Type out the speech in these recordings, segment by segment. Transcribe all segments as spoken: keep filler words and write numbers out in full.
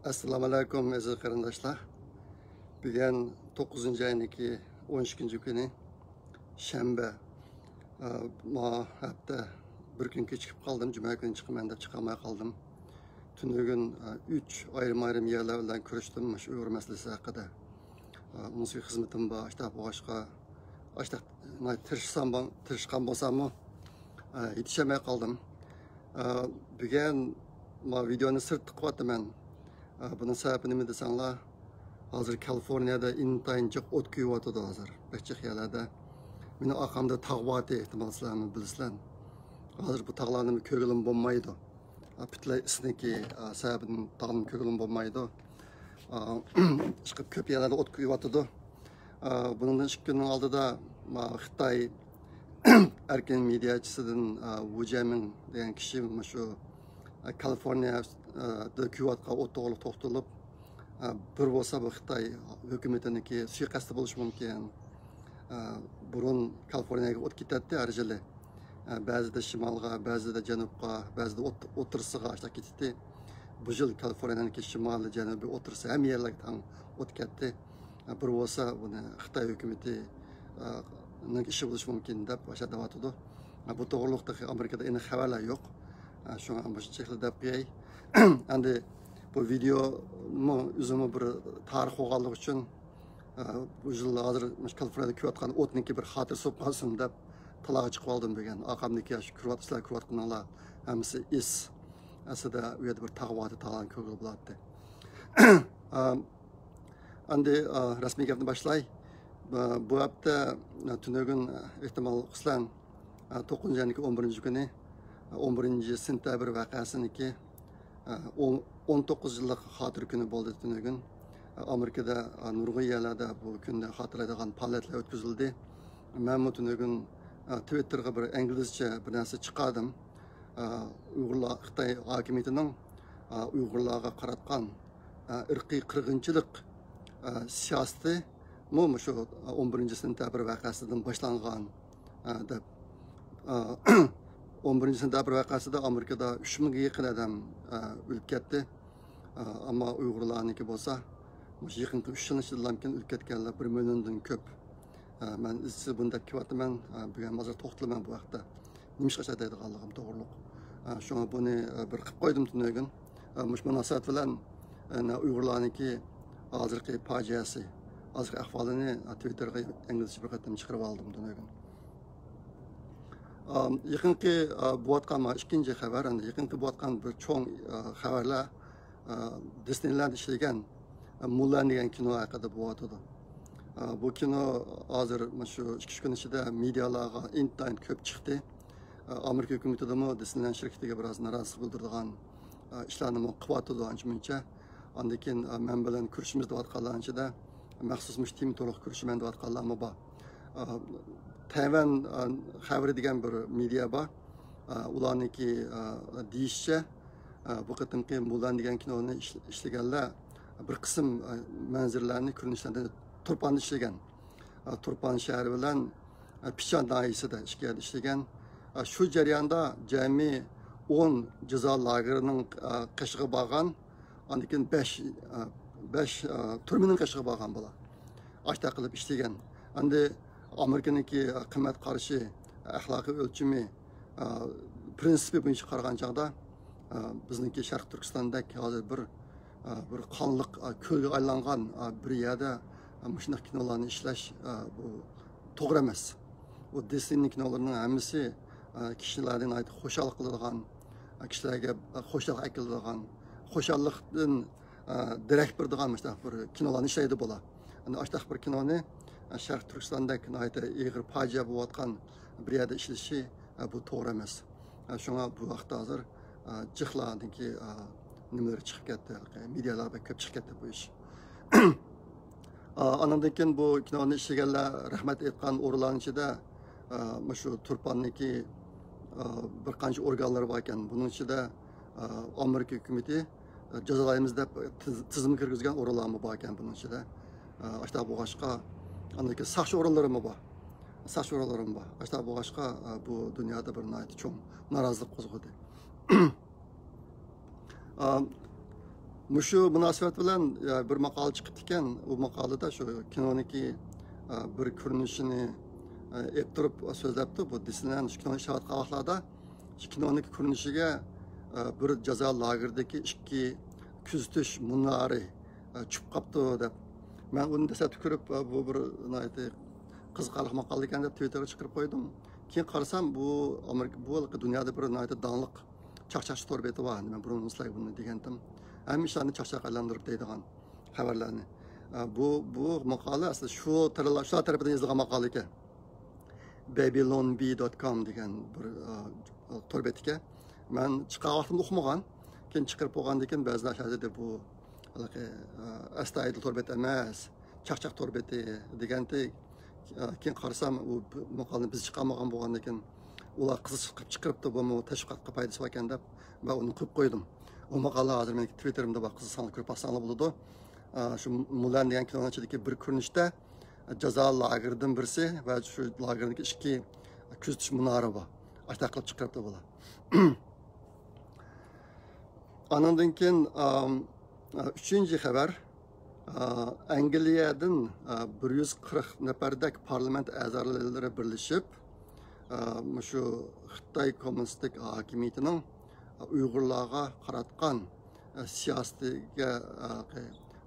ئەسسالامۇ ئەلەيكۇم، ئەزىز قېرىنداشلار. بۈگۈن توققۇزىنچى ئاينىڭكى ئون ئىككىنچى كۈنى، شەنبە. ئە، ما ھەپتە بىر كۈن كېچىكىپ قالدىم. جۈمە كۈنى چىقىمەن دەپ چىقالماي قالدىم. تۈنۈگۈن، ئە، ئۈچ ئايرىم-ئايرىم يەرلەر بىلەن كۆرۈشتۈم مۇشۇ ئۇيغۇر مەسىلىسى ھەققىدە. ئە، ئۇنىڭ ئۈستىگە خىزمىتىم بار، ئاشتاق بولغاچقا، ئاشتاق تىرىشسام، تىرىشقان بولساممۇ، ئە، يېتىشەلمەي قالدىم. ئە، بۈگۈن ما ۋىدېونى سىرتتا قىلىۋاتىمەن. ئە، بۇنىڭ سەۋەبى نېمە دېسەڭلار، ھازىر كالىفورنىيەدە ئىنتايىن جىق ئوت كۆيۈۋاتىدۇ ھازىر، بەك جىق يەرلەردە. مېنىڭ ئارقامدا تاغ بارتى، ئېھتىمال سىلەرمۇ بىلىسىلەر. ھازىر بۇ تاغلارنى كۆرگىلىمۇ بولمايدۇ. ئە، پۈتۈنلەي ئىسنىڭكى، ئە، سەۋەبىدىن تاغنى كۆرگىلىمۇ بولمايدۇ. ئە، ئىشقىلىپ كۆپ يەرلەردە ئوت كۆيۈۋاتىدۇ. ئە، بۇنىڭدىن ئىككى كۈننىڭ ئالدىدا، ما، خىتاي ئەركىن مېدىياچىسىدىن، ئە، ۋۇ جيەنمىڭ دېگەن كىشى مۇشۇ، ئە، كالىفورنىيەدە كۆيۈۋاتقان ئوت توغرىلىق توختىلىپ، ئە، بىر بولسا بۇ خىتاي ھۆكۈمىتىنىڭكى سۇيىقەستى بولۇشى مۇمكىن. ئە، بۇرۇن كالىفورنىيەگە ئوت كېتەتتى ھەر يىلى. ئە، بەزىدە شىمالغا، بەزىدە جەنۇبقا، بەزىدە ئوت-، ئوتتۇرىسىغا ئاشۇنداق كېتەتتى. بۇ يىل كالىفورنىيەنىڭكى شىمالى، جەنۇبى، ئوتتۇرىسى ھەممە يەرلەرگە تەڭ ئوت كەتتى. ئە، بىر بولسا بۇنى خىتاي ھۆكۈمىتى، ئە، نىڭ ئىشى بولۇشى مۇمكىن دەپ ئاشۇنداق دەۋاتىدۇ. ئە، بۇ توغرىلىق تېخى ئامېرىكىدا ئېنىق خەۋەرلەر يوق. ئە، شۇڭا مۇشۇنچىلىك دەپ قوياي. ئەمدى بۇ ۋىدېئومۇ ئۆزىمۇ بىر تارىخ بولغانلىقى ئۈچۈن، ئە، بۇ يىل ھازىر مۇشۇ كالىفورنىيەدە كۆيۈۋاتقان ئوتنىڭكى بىر خاتىرىسى بولۇپ قالسۇن دەپ تالاغا چىقىپ ئالدىم بۈگۈن. ئارقامدىكى شۇ كۆرۈۋات-، سىلەر كۆرۈۋاتقىنىڭلار ھەممىسى ئىس. ئەسلىدە ئۇ يەردە بىر تاغ بارتى، تاغلارنى كۆرگىلى بولاتتى. ئا، ئەمدى، ئا، رەسمىي گەپنى باشلاي. بۇ، بۇ ھەپتە، ئا، تۈنۈگۈن، ئا، ئېھتىمال ئۇقىسىلەن، ئا، توققۇزىنچى ئاينىڭكى ئون بىرىنچى كۈنى، ئا، ئون بىرىنچى سېنتەبىر ۋەقەسىنىڭكى، ئە، ئون، ئون توققۇز يىللىق خاتىرە كۈنى بولدى تۈنۈگۈن. ئە، ئامېرىكىدا، ئە، نۇرغۇن يەرلەردە بۇ كۈننى خاتىرىلەيدىغان پائالىيەتلەر ئۆتكۈزۈلدى. مەنمۇ تۈنۈگۈن، ئە، تىۋىتتېرغا بىر ئىنگلىزچە بىر نەرسە چىقاردىم. ئە، ئۇيغۇرلار، خىتاي ھاكىمىيىتىنىڭ، ئە، ئۇيغۇرلارغا قاراتقان، ئە، ئىرقىي قىرغىنچىلىق، ئە، سىياسىتى مۇ-، مۇشۇ ئون بىرىنچى سېنتەبىر ۋەقەسىدىن باشلانغان، ئە، دەپ، ئە، ئون بىرىنچى سېنتەبىر ۋەقەسىدە ئامېرىكىدا ئۈچ مىڭغا يېقىن ئادەم، ئە، ئۆلۈپ كەتتى. ئە، ئەمما ئۇيغۇرلارنىڭكى بولسا مۇشۇ يېقىنقى ئۈچ يىلنىڭ ئىچىدە كېلىن ئۆلۈپ كەتكەنلەر بىر مىليوندىن كۆپ. ئە، مەن ئىزچىل بۇنى دەپ كېلىۋاتىمەن. ئە، بۈگۈن ھازىر توختىلىمەن بۇ ھەقتە. نېمىشقا دەيدىغانلىقىم توغرۇلۇق. ئە، شۇڭا بۇنى، ئە، بىر قىلىپ قويدۇم تۈنۈگۈن. ئە، مۇشۇ مۇناسىۋەت بىلەن، ئە، ئۇيغۇرلارنىڭكى ھازىرقى پاجىئەسى، ھازىرقى ئەھۋالىنى، ئە، تىۋىتتېرغا ئىنگلىزچە بىر قېتىم چىقىرىۋالدىم تۈنۈگۈن. ئە، يېقىنقى، ئە، بوۋاتقان، مانا ئىككىنچى خەۋەر، ئەمدى يېقىنقى بوۋاتقان بىر چوڭ، ئە، خەۋەرلەر، ئە، دىسنېيلەند ئىشلىگەن، ئە، مۇلەن دېگەن كىنو ھەققىدە بوۋاتىدۇ. ئە، بۇ كىنو ھازىر مۇشۇ ئىككى ئۈچ كۈن ئىچىدە مېدىيالارغا ئىنتايىن كۆپ چىقتى. ئە، ئامېرىكا ھۆكۈمىتىدىمۇ دىسنېيلەند شىركىتىگە بىراز نارازىلىق بىلدۈرىدىغان، ئە، ئىشلارنىمۇ قىلىۋاتىدۇ ئانچە مۇنچە. ئاندىن كېيىن، ئە، مەن بىلەن كۆرۈشىمىز دەۋاتقانلارنىڭ ئىچىدە مەخسۇس مۇشۇ تېما توغرىلىق كۆرۈشىمەن دەۋاتقانلارمۇ بار. ئە، تەيۋەن، ئە، خەۋىرى دېگەن بىر مېدىيا بار. ئە، ئۇلارنىڭكى، ئە، دېيىشىچە، ئە، بۇ قېتىمقى مۇلەن دېگەن كىنونى ئىش-، ئىشلىگەنلەر بىر قىسىم، ئە، مەنزىرىلەرنى، كۆرۈنۈشلەرنى تۇرپاندا ئىشلىگەن. ئە، تۇرپان شەھىرى بىلەن، ئە، پىچان ناھىيەسىدە ئىككى يەردە ئىشلىگەن. ئە، شۇ جەرياندا جەمئىي ئون جازا لاگېرىنىڭ، ئە، قېشىغا بارغان، ئاندىن كېيىن بەش، ئە، بەش، ئە، تۈرمىنىڭ قېشىغا بارغان بۇلار. ئاشتاق قىلىپ ئىشلىگەن. ئەمدى ئامېرىكىنىڭكى قىممەت قارىشى، ئەخلاقىي ئۆلچىمى، ئە، پرىنسىپى بويىچە قارىغان چاغدا، ئە، بىزنىڭكى شەرقىي تۈركىستاندەك ھازىر بىر، ئە، بىر قانلىق، ئە، كۆلگە ئايلانغان، ئە، بىر يەردە، ئە، مۇشۇنداق كىنولارنى ئىشلەش، ئە، بۇ توغرا ئەمەس. بۇ دىسنېينىڭ كىنولىرىنىڭ ھەممىسى، ئە، كىشىلەرنى ناھايىتى خۇشال قىلىدىغان، ئە، كىشىلەرگە، ئە، خۇشاللىق ئەكېلىدىغان، خۇشاللىقتىن، ئە، دېرەك بېرىدىغان مۇشۇنداق بىر كىنولارنى ئىشلەيدۇ بۇلار. ئەنە ئاشۇنداق بىر كىنونى، ئە، شەرقىي تۈركىستاندەك ناھايىتى ئېغىر پاجىئە بولۇۋاتقان بىر يەردە ئىشلىشى، ئە، بۇ توغرا ئەمەس. ئە، شۇڭا بۇ ھەقتە ھازىر، ئە، جىقلارنىڭكى، ئە، نېمىلىرى چىقىپ كەتتى، ھېلىقى مېدىيالاردا بەك كۆپ چىقىپ كەتتى بۇ ئىش. ئا، ئانىڭدىن كېيىن بۇ كىنونى ئىشلىگەنلەر رەھمەت ئېيتقان ئورۇنلارنىڭ ئىچىدە، ئا، مۇشۇ تۇرپاندىكى، ئا، بىر قانچە ئورگانلىرى بار ئىكەن. بۇنىڭ ئىچىدە، ئا، ئامېرىكا ھۆكۈمىتى، ئا، جازالايمىز دەپ تىز-، تىزىمغا كىرگۈزگەن ئورۇنلارمۇ بار ئىكەن بۇنىڭ ئىچىدە. ئا، ئاشۇنداق بولغاچقا، ئاندىن كېيىن ساقچى ئورۇنلىرىمۇ بار. ساقچى ئورۇنلىرىمۇ بار. ئاشۇنداق بولغاچقا، ئا، بۇ دۇنيادا بىر ناھايىتى چوڭ نارازىلىق قوزغىدى. ئا، مۇشۇ مۇناسىۋەت بىلەن، يا، بىر ماقالە چىقىپتىكەن. ئۇ ماقالىدە شۇ كىنونىڭكى، ئە، بىر كۆرۈنۈشىنى، ئە، ئېلىپ تۇرۇپ سۆزلەپتۇ. بۇ دىسنېيلەند شۇ كىنونى ئىشلەۋاتقان ۋاقىتلاردا شۇ كىنونىڭكى كۆرۈنۈشىگە، ئە، بىر جازا لاگېرىدىكى ئىككى كۆزىتىش مۇنارى، ئە، چۈشۈپ قاپتۇ دەپ. مەن ئۇنى دەسلەپتە كۆرۈپ، ئە، بۇ بىر ناھايىتى قىزىقارلىق ماقالە ئىكەن دەپ تىۋىتتېرغا چىقىرىپ قويدۇم. كېيىن قارىسام، بۇ ئامېرىكا، بۇ دۇنيادا بىر ناھايىتى داڭلىق چاقچاقچى تور بېتى بار. مەن بۇرۇن سىلەرگە بۇنى دېگەنتىم. ھەممە ئىشلارنى چاقچاققا ئايلاندۇرۇپ دەيدىغان خەۋەرلەرنى. ئە، بۇ، بۇ ماقالە ئەسلى شۇ تەرەپ، شۇلار تەرىپىدىن يېزىلغان ماقالە ئىكەن. بابيلون بى دوت كوم دېگەن بىر، ئە، تور بېتىكەن. مەن چىققان ۋاقتىمدا ئۇقمىغان. كېيىن چىقىرىپ بولغاندىن كېيىن بەزى نەشرىيات دېدى، بۇ ھېلىقى، ئە، ئەستايىدىل تور بېتى ئەمەس، چاقچاق تور بېتى دېگەنتى. ئە، كېيىن قارىسام، ئۇ ماقالىنى بىز چىقارمىغان بولغاندىكىن، ئۇلار قىزىق قىلىپ چىقىرىپتۇ، بۇمۇ تەشۋىقاتقا پايدىسى باركەن دەپ، مەن ئۇنى قويۇپ قويدۇم. ئۇ ماقالە ھازىر مېنىڭ تىۋىتتېرىمدا بار، قىزىقساڭلار كۆرۈپ باقساڭلار بولىدۇ. ئە، شۇ مۇلەن دېگەن كىنونىڭ ئىچىدىكى بىر كۆرۈنۈشتە جازا لاگېرىدىن بىرسى ۋە شۇ لاگېردىكى ئىككى كۆزىتىش مۇنارى بار. ئاشۇنداق قىلىپ چىقىرىپتۇ بۇلار. ئانىڭدىن كېيىن، ئام، ئۈچىنچى خەۋەر، ئا، ئەنگلىيەدىن، ئا، بىر يۈز قىرىق نەپەردەك پارلامېنت ئەزالىرى بىرلىشىپ، ئا، مۇشۇ خىتاي كوممۇنىستىك ھاكىمىيىتىنىڭ، ئا، ئۇيغۇرلارغا قاراتقان، ئا، سىياسىتىگە، ئا،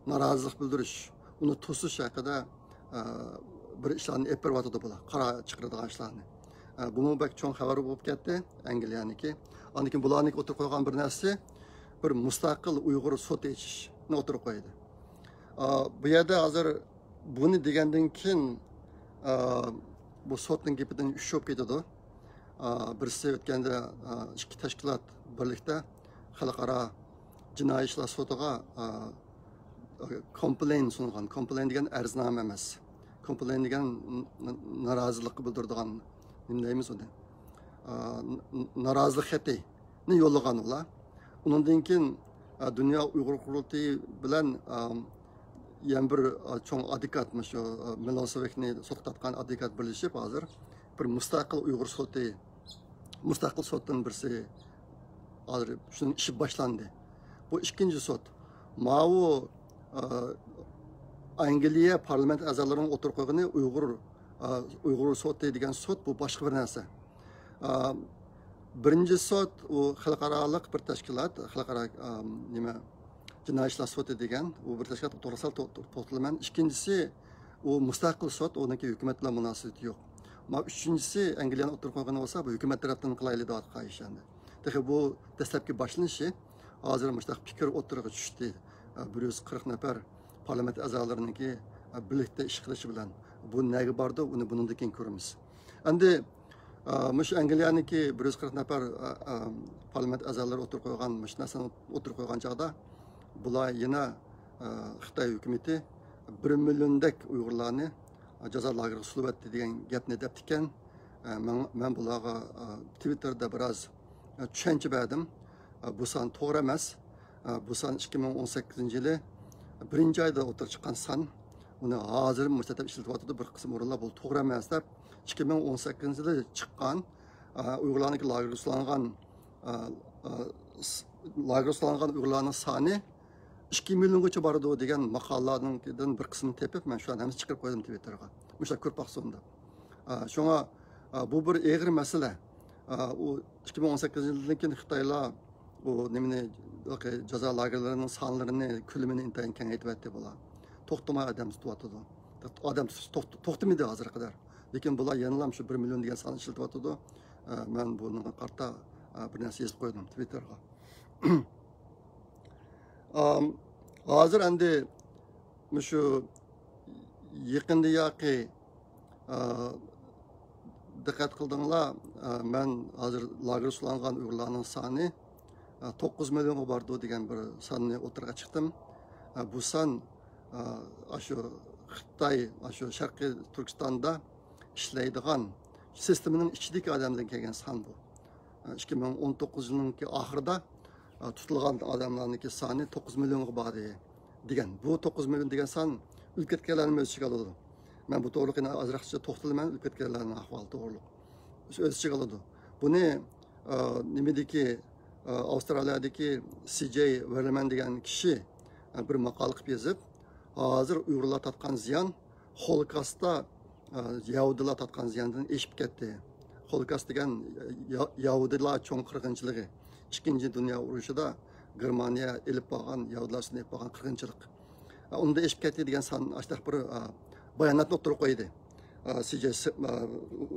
نارازىلىق بىلدۈرۈش، ئۇنى توسۇش ھەققىدە، ئا، بىر ئىشلارنى ئېلىپ بېرىۋاتىدۇ بۇلار، قارار چىقىرىدىغان ئىشلارنى. ئا، بۇمۇ بەك چوڭ خەۋەر بولۇپ كەتتى، ئەنگلىيەنىڭكى. ئاندىن كېيىن بۇلارنىڭكى ئوتتۇرىغا قويغان بىر نەرسىسى، بىر مۇستەقىل ئۇيغۇر سوتى ئېچىشنى ئوتتۇرىغا قويدى. ئا، بۇ يەردە ھازىر بۇنى دېگەندىن كېيىن، ئا، بۇ سوتنىڭ گېپىدىن ئۈچ بولۇپ كېتىدۇ. ئا، بىرسى ئۆتكەندە، ئا، ئىككى تەشكىلات بىرلىكتە خەلقئارا جىنايى ئىشلار سوتىغا، ئا، كومپلېين سۇنغان. كومپلېين دېگەن ئەرزنامە ئەمەس. كومپلېين دېگەن ن-، ن-، نارازىلىققا بىلدۈرىدىغان، نېمە دەيمىز ئۇنى؟ ئا، ن-، نارازىلىق خېتىنى يوللىغان ئۇلار. ئۇنىڭدىن كېيىن، ئا، دۇنيا ئۇيغۇر قۇرۇلتىيى بىلەن، ئا، يەنە بىر، ئا، چوڭ ئادۋوكات، مۇشۇ، ئا، مىلوسېۋىكنى سوتقا تارتقان ئادۋوكات بىرلىشىپ ھازىر بىر مۇستەقىل ئۇيغۇر سوتى، مۇستەقىل سوتتىن بىرسى ھازىر شۇنىڭ ئىشى باشلاندى. بۇ ئىككىنچى سوت. ماۋۇ، ئا، ئەنگلىيە پارلامېنت ئەزالىرىنىڭ ئوتتۇرىغا قويغىنى ئۇيغۇر، ئا، ئۇيغۇر سوتى دېگەن سوت، بۇ باشقا بىر نەرسە. ئا، بىرىنچى سوت، ئۇ خەلقئارالىق بىر تەشكىلات، خەلقئارا، ئا، نېمە، جىنايى ئىشلار سوتى دېگەن، ئۇ بىر تەشكىلات، توغرىسىدا تو-، تو-، توختىلىمەن. ئىككىنچىسى، ئۇ مۇستەقىل سوت، ئۇنىڭكى ھۆكۈمەت بىلەن مۇناسىۋىتى يوق. مانا ئۈچىنچىسى، ئەنگلىيەنى ئوتتۇرىغا قويغىنى بولسا، بۇ ھۆكۈمەت تەرەپتىن قىلايلى دەۋاتقان ئىش ئەمدى. تېخى بۇ دەسلەپكى باشلىنىشى، ھازىر مۇشۇنداق پىكىر ئوتتۇرىغا چۈشتى. بىر يۈز قىرىق نەپەر پارلامېنت ئەزالىرىنىڭكى بىرلىكتە ئىش قىلىشى بىلەن بۇ نەگە باردى، ئۇنى بۇنىڭدىن كېيىن كۆرىمىز. ئەمدى، مۇشۇ ئەنگلىيەنىڭكى بىر يۈز قىرىق نەپەر پارلامېنت ئەزالىرى ئوتتۇرىغا قويغان مۇشۇ نەرسىنى ئوتتۇرىغا قويغان چاغدا، بۇلار يەنە، ئە، خىتاي ھۆكۈمىتى بىر مىليوندەك ئۇيغۇرلارنى جازا لاگېرىغا سولىۋەتتى دېگەن گەپنى دەپتىكەن. ئە، مەن، مەن بۇلارغا، ئە، تىۋىتتېردا بىراز، ئە، چۈشەنچە بەردىم. ئە، بۇ سان توغرا ئەمەس. ئە، بۇ سان ئىككى مىڭ ئون سەككىزىنچى يىلى بىرىنچى ئايدا ئوتتۇرىغا چىققان سان. ئۇنى ھازىر مۇشۇ تەرەپ ئىشلىتىۋاتىدۇ. بىر قىسىم ئورۇنلار بۇ توغرا ئەمەس دەپ، ئىككى مىڭ ئون سەككىزىنچى يىلى چىققان، ئە، ئۇيغۇرلارنىڭكى لاگېرغا سولانغان، ئە، ئە، س-، لاگېرغا سولانغان ئۇيغۇرلارنىڭ سانى ئىككى مىليونغىچە بارىدۇ دېگەن ماقالىلەرنىڭكىدىن بىر قىسمىنى تېپىپ، مەن شۇلارنى ھەممىسىنى چىقىرىپ قويدۇم تىۋىتتېرغا. مۇشۇلار كۆرۈپ باقسۇن دەپ. ئا، شۇڭا، ئا، بۇ بىر ئېغىر مەسىلە. ئا، ئۇ ئىككى مىڭ ئون سەككىزىنچى يىلدىن كېيىن خىتايلار ئۇ نېمىنى، جازا لاگېرلىرىنىڭ سانلىرىنى، كۆلىمىنى ئىنتايىن كېڭەيتىۋەتتى بۇلار. توختىماي ئادەم تۇتۇۋاتىدۇ. ئادەم تۇتۇش توخت-، توختىمىدى ھازىرغا قەدەر. لېكىن بۇلار يەنىلا شۇ بىر مىليون دېگەن ساننى ئىشلىتىۋاتىدۇ. ئا، مەن بۇنىڭغا قارىتا، ئا، بىر نەرسە يېزىپ قويدۇم تىۋىتتېرغا. ئام، ھازىر ئەمدى مۇشۇ يېقىندا ياقى، ئا، دىققەت قىلدىڭلار، ئا، مەن ھازىر لاگېرغا سولانغان ئۇيغۇرلارنىڭ سانى، ئا، توققۇز مىليونغا بارىدۇ دېگەن بىر ساننى ئوتتۇرىغا چىقتىم. ئا، بۇ سان، ئا، ئاشۇ خىتاي، ئاشۇ شەرقىي تۈركىستاندا ئىشلەيدىغان سىستېمىنىڭ ئىچىدىكى ئادەمدىن كەلگەن سان بۇ. ئىككى مىڭ ئون توققۇز يىلنىڭكى ئاخىرىدا، ئە، تۇتۇلغان ئادەملەرنىڭكى سانى توققۇز مىليونغا باردى دېگەن. بۇ توققۇز مىليون دېگەن سان ئۆلۈپ كەتكەنلەرنى ئۆز ئىچىگە ئالىدۇ. مەن بۇ توغرىلىق يەنە ئازراقچە توختىلىمەن، ئۆلۈپ كەتكەنلەرنىڭ ئەھۋالى توغرىلىق. ئۆز ئىچىگە ئالىدۇ. بۇنى، ئە، نېمىدىكى، ئاۋسترالىيەدىكى سى جەي ۋېرلىمەن دېگەن كىشى بىر ماقالە قىلىپ يېزىپ، ھازىر ئۇيغۇرلار تارتقان زىيان خولوكاستتا يەھۇدىيلار تارتقان زىياندىن ئېشىپ كەتتى. خولوكاست دېگەن يەھۇدىيلار چوڭ قىرغىنچىلىقى، ئىككىنچى دۇنيا ئۇرۇشىدا گېرمانىيە ئېلىپ بارغان، يەھۇدىيلار ئۈستىدىن ئېلىپ بارغان قىرغىنچىلىق. ئۇندا ئېشىپ كەتتى دېگەن سان ئاشتاق بىر باياناتنى ئوتتۇرىغا قويدى. سى جەي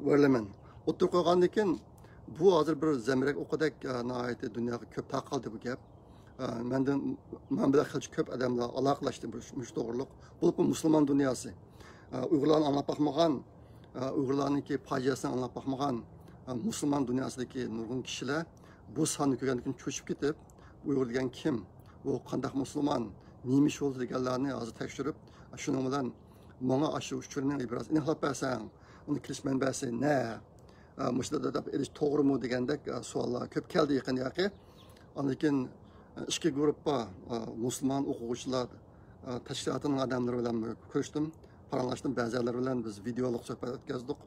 ۋېرلىمەن ئوتتۇرىغا قويغاندىن كېيىن، بۇ ھازىر بىر زەمبىرەك ئوقىدەك ناھايىتى دۇنياغا كۆپ تارقالدى بۇ گەپ. مەندىن، مەن بىلەن خېلى كۆپ ئادەملەر ئالاقىلەشتى مۇشۇ توغرۇلۇق. بولۇپمۇ مۇسۇلمان دۇنياسى، ئۇيغۇرلارنى ئاڭلاپ باقمىغان، ئۇيغۇرلارنىڭكى پاجىئەسىنى ئاڭلاپ باقمىغان مۇسۇلمان دۇنياسىدىكى نۇرغۇن كىشىلەر بۇ ساننى كۆرگەندىن كېيىن چۆچۈپ كېتىپ، ئۇيغۇر دېگەن كىم؟ ئۇ قانداق مۇسۇلمان؟ نېمە ئىش بولدى دېگەنلەرنى ھازىر تەكشۈرۈپ، شۇنىڭ بىلەن ماڭا ئاشۇ ئۇچۇرنى بىراز ئېنىقلاپ بەرسەڭ، ئۇنى كېلىش مەنبەسى نە؟ مۇشۇنداق دەپ ئېلىش توغرىمۇ دېگەندەك سوئاللار كۆپ كەلدى يېقىندىكى. ئاندىن كېيىن ئىككى گۇرۇپپا مۇسۇلمان ئوقۇغۇچىلار تەشكىلاتىنىڭ ئادەملىرى بىلەن كۆرۈشتۈم، پاراڭلاشتىم. بەزىلەر بىلەن بىز ۋىدېئولۇق سۆھبەت ئۆتكەزدۇق.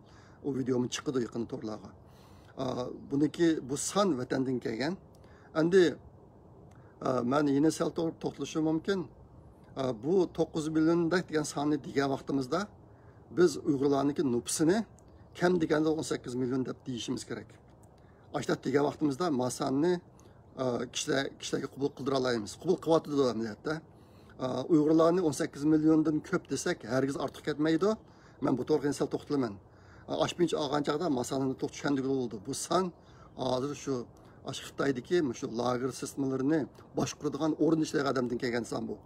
ئۇ ۋىدېئومۇ چىقىدۇ يېقىندا تورلارغا. بۇنىڭكى، بۇ سان ۋەتەندىن كەلگەن. ئەمدى مەن يەنە سەل توغرا توختىلىشىم مۇمكىن. بۇ توققۇز مىليوندەك دېگەن ساننى دېگەن ۋاقتىمىزدا، بىز ئۇيغۇرلارنىڭكى نوپۇسىنى كەم دېگەندە ئون سەككىز مىليون دەپ دېيىشىمىز كېرەك. ئاشۇنداق دېگەن ۋاقتىمىزدا ما ساننى كىشىلەر، كىشىلەرگە قوبۇل قىلدۇرالايمىز. قوبۇل قىلىۋاتىدۇ ئەمەلىيەتتە. ئۇيغۇرلارنى ئون سەككىز مىليوندىن كۆپ دېسەك، ھەرگىز ئارتۇق كەتمەيدۇ. مەن بۇ توغرىدا يەنە سەل توختىلىمەن. ئاشۇنچە ئالغان چاغدا ما ساننى توغرا چۈشەندۈرگىلى بولىدۇ. بۇ سان ھازىر شۇ، ئاشۇ خىتايدىكى مۇشۇ لاگېر سىستېمىلىرىنى باشقۇرىدىغان ئورۇن ئىشلەيدىغان ئادەمدىن كەلگەن سان بۇ.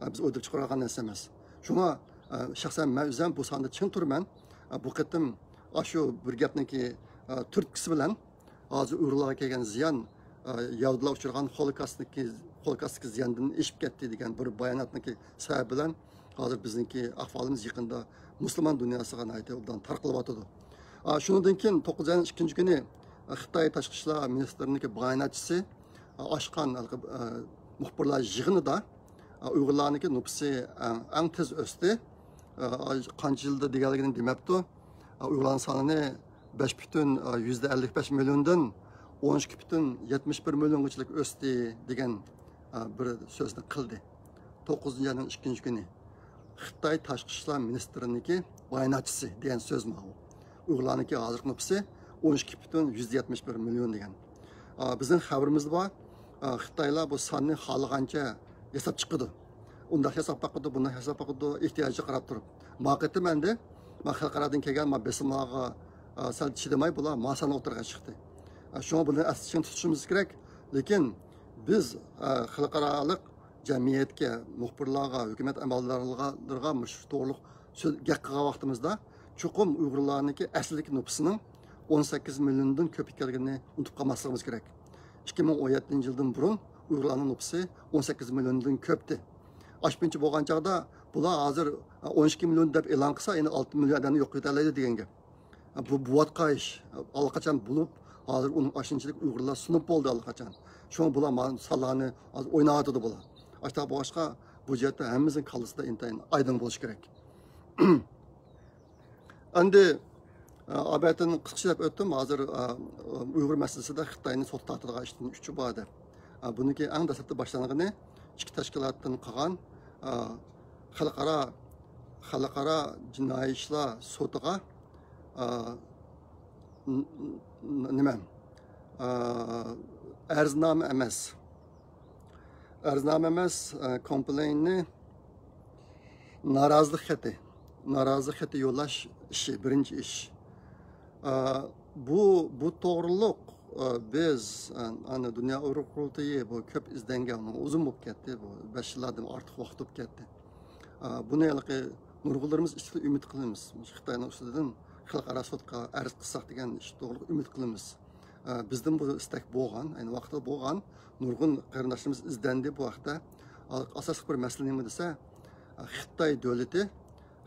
بىز ئويلاپ چىقىرىۋالغان نەرسە ئەمەس. شۇڭا شەخسەن مەن ئۆزۈم بۇ ساندا چىڭ تۇرىمەن. بۇ قېتىم ئاشۇ بىر گەپنىڭكى تۈرتكىسى بىلەن ھازىر ئۇيغۇرلارغا كەلگەن زىيان، يەھۇدىيلار ئۇچرىغان خولوكاستتىكى، خولوكاستتىكى زىياندىن ئېشىپ كەتتى دېگەن بىر باياناتنىڭكى سەۋەبى بىلەن ھازىر بىزنىڭكى ئەھۋالىمىز يېقىندا مۇسۇلمان دۇنياسىغا ناھايىتى ئوبدان تارقىلىۋاتىدۇ. شۇنىڭدىن كېيىن توققۇزىنچى ئاينىڭ ئىككىنچى كۈنى خىتاي تاشقى ئىشلار مىنىستىرىنىڭكى باياناتچىسى ئاچقان مۇخبىرلار يىغىنىدا ئۇيغۇرلارنىڭكى نوپۇسى ئەڭ، ئەڭ تېز ئۆستى. قانچە يىلدا دېگەنلىكىنى دېمەپتۇ. ئۇيغۇرلارنىڭ سانىنى بەش پۈتۈن يۈزدە ئەللىك بەش مىليوندىن ئون ئىككى پۈتۈن يەتمىش بىر مىليونغىچىلىك ئۆستى دېگەن بىر سۆزنى قىلدى. توققۇزىنچى ئاينىڭ ئىككىنچى كۈنى خىتاي تاشقى ئىشلار مىنىستىرىنىڭكى باياناتچىسى دېگەن سۆز ماۋۇ. ئۇيغۇرلارنىڭكى ھازىرقى نوپۇسى ئون ئىككى پۈتۈن يۈزدە يەتمىش بىر مىليون دېگەن. بىزنىڭ خەۋىرىمىزدە بار، خىتايلار بۇ ساننى خالىغانچە ياساپ چىقىدۇ. ئۇنداق ياساپ باقىدۇ، بۇنداق ياساپ باقىدۇ، ئېھتىياجىغا قاراپ تۇرۇپ. ما قېتىم ئەمدى ما خەلقئارادىن كەلگەن ما بېسىملارغا سەل چىدىماي بۇلار ما سان ئوتتۇرىغا چىقتى. شۇڭا بۇنى ئەستە چىڭ تۇتۇشىمىز كېرەك. لېكىن بىز خەلقئارالىق جەمئىيەتكە، مۇخبىرلارغا، ھۆكۈمەت ئەمەلدارلىرىغا مۇشۇ توغرۇلۇق سۆز، گەپ قىلغان ۋاقتىمىزدا چوقۇم ئۇيغۇرلارنىڭكى ئەسلىدىكى نوپۇسىنىڭ ئون سەككىز مىليوندىن كۆپ ئىكەنلىكىنى ئۇنتۇپ قالماسلىقىمىز كېرەك. ئىككى مىڭ ئون يەتتىنچى يىلدىن بۇرۇن ئۇيغۇرلارنىڭ نوپۇسى ئون سەككىز مىليوندىن كۆپتى. ئاشۇنچە بولغان چاغدا بۇلار ھازىر ئون ئىككى مىليون دەپ ئېلان قىلسا، يەنە ئالتە مىليون ئادەمنى يوق قىلىۋېتەلەيدۇ دېگەن گەپ. بۇ بولۇۋاتقان ئىش. ئاللىقاچان بولۇپ، ھازىر ئۇنىڭ ئاشۇنچىلىك ئۇيغۇرلار سۇنۇپ بولدى ئاللىقاچان. شۇڭا بۇلار مانا سانلارنى ھازىر ئويناۋاتىدۇ بۇلار. ئاشۇنداق بولغاچقا، بۇ جەھەتتە ھەممىمىزنىڭ كاللىسىدا ئىنتايىن ئايدىڭ بولۇشى كېرەك. ئەمدى، ئە، ئابەتتىن قىسقىچە دەپ ئۆتتۈم. ھازىر، ئە، ئۇيغۇر مەسىلىسىدە خىتاينى سوتقا تارتىدىغان ئىشتىن ئۈچى بار دەپ. ئە، بۇنىڭكى ئەڭ دەسلەپتە باشلانغىنى ئىككى تەشكىلاتتىن قالغان، ئە، خەلقئارا، خەلقئارا جىنايى ئىشلار سوتىغا، ئە، ن-، ن-، نېمە، ئە، ئەرزنامە ئەمەس. ئەرزنامە ئەمەس، ئە، كومپلېيننى نارازىلىق خېتى، نارازىلىق خېتى يوللاش ئىشى، بىرىنچى ئىش. ئە، بۇ، بۇ توغرۇلۇق، ئە، بىز، ئە، ئانا دۇنيا ئۇيغۇر قۇرۇلتىيى بۇ كۆپ ئىزدەنگەن، ئۇزۇن بولۇپ كەتتى، بۇ بەش يىللاردىن ئارتۇق ۋاقىت بولۇپ كەتتى. ئە، بۇنى ھېلىقى نۇرغۇنلىرىمىز ئىچىدە ئۈمىد قىلىمىز. مۇشۇ خىتاينىڭ ئۈستىدىن خەلقئارا سوتقا ئەرز قىلساق دېگەن ئىش توغرۇلۇق ئۈمىد قىلىمىز. ئە، بىزدىن بۇ ئىستەك بولغان، ئەينى ۋاقىتتا بولغان، نۇرغۇن قېرىنداشلىرىمىز ئىزدەندى بۇ ھەقتە. ئاساسلىق بىر مەسىلە نېمە دېسە، خىتاي دۆلىتى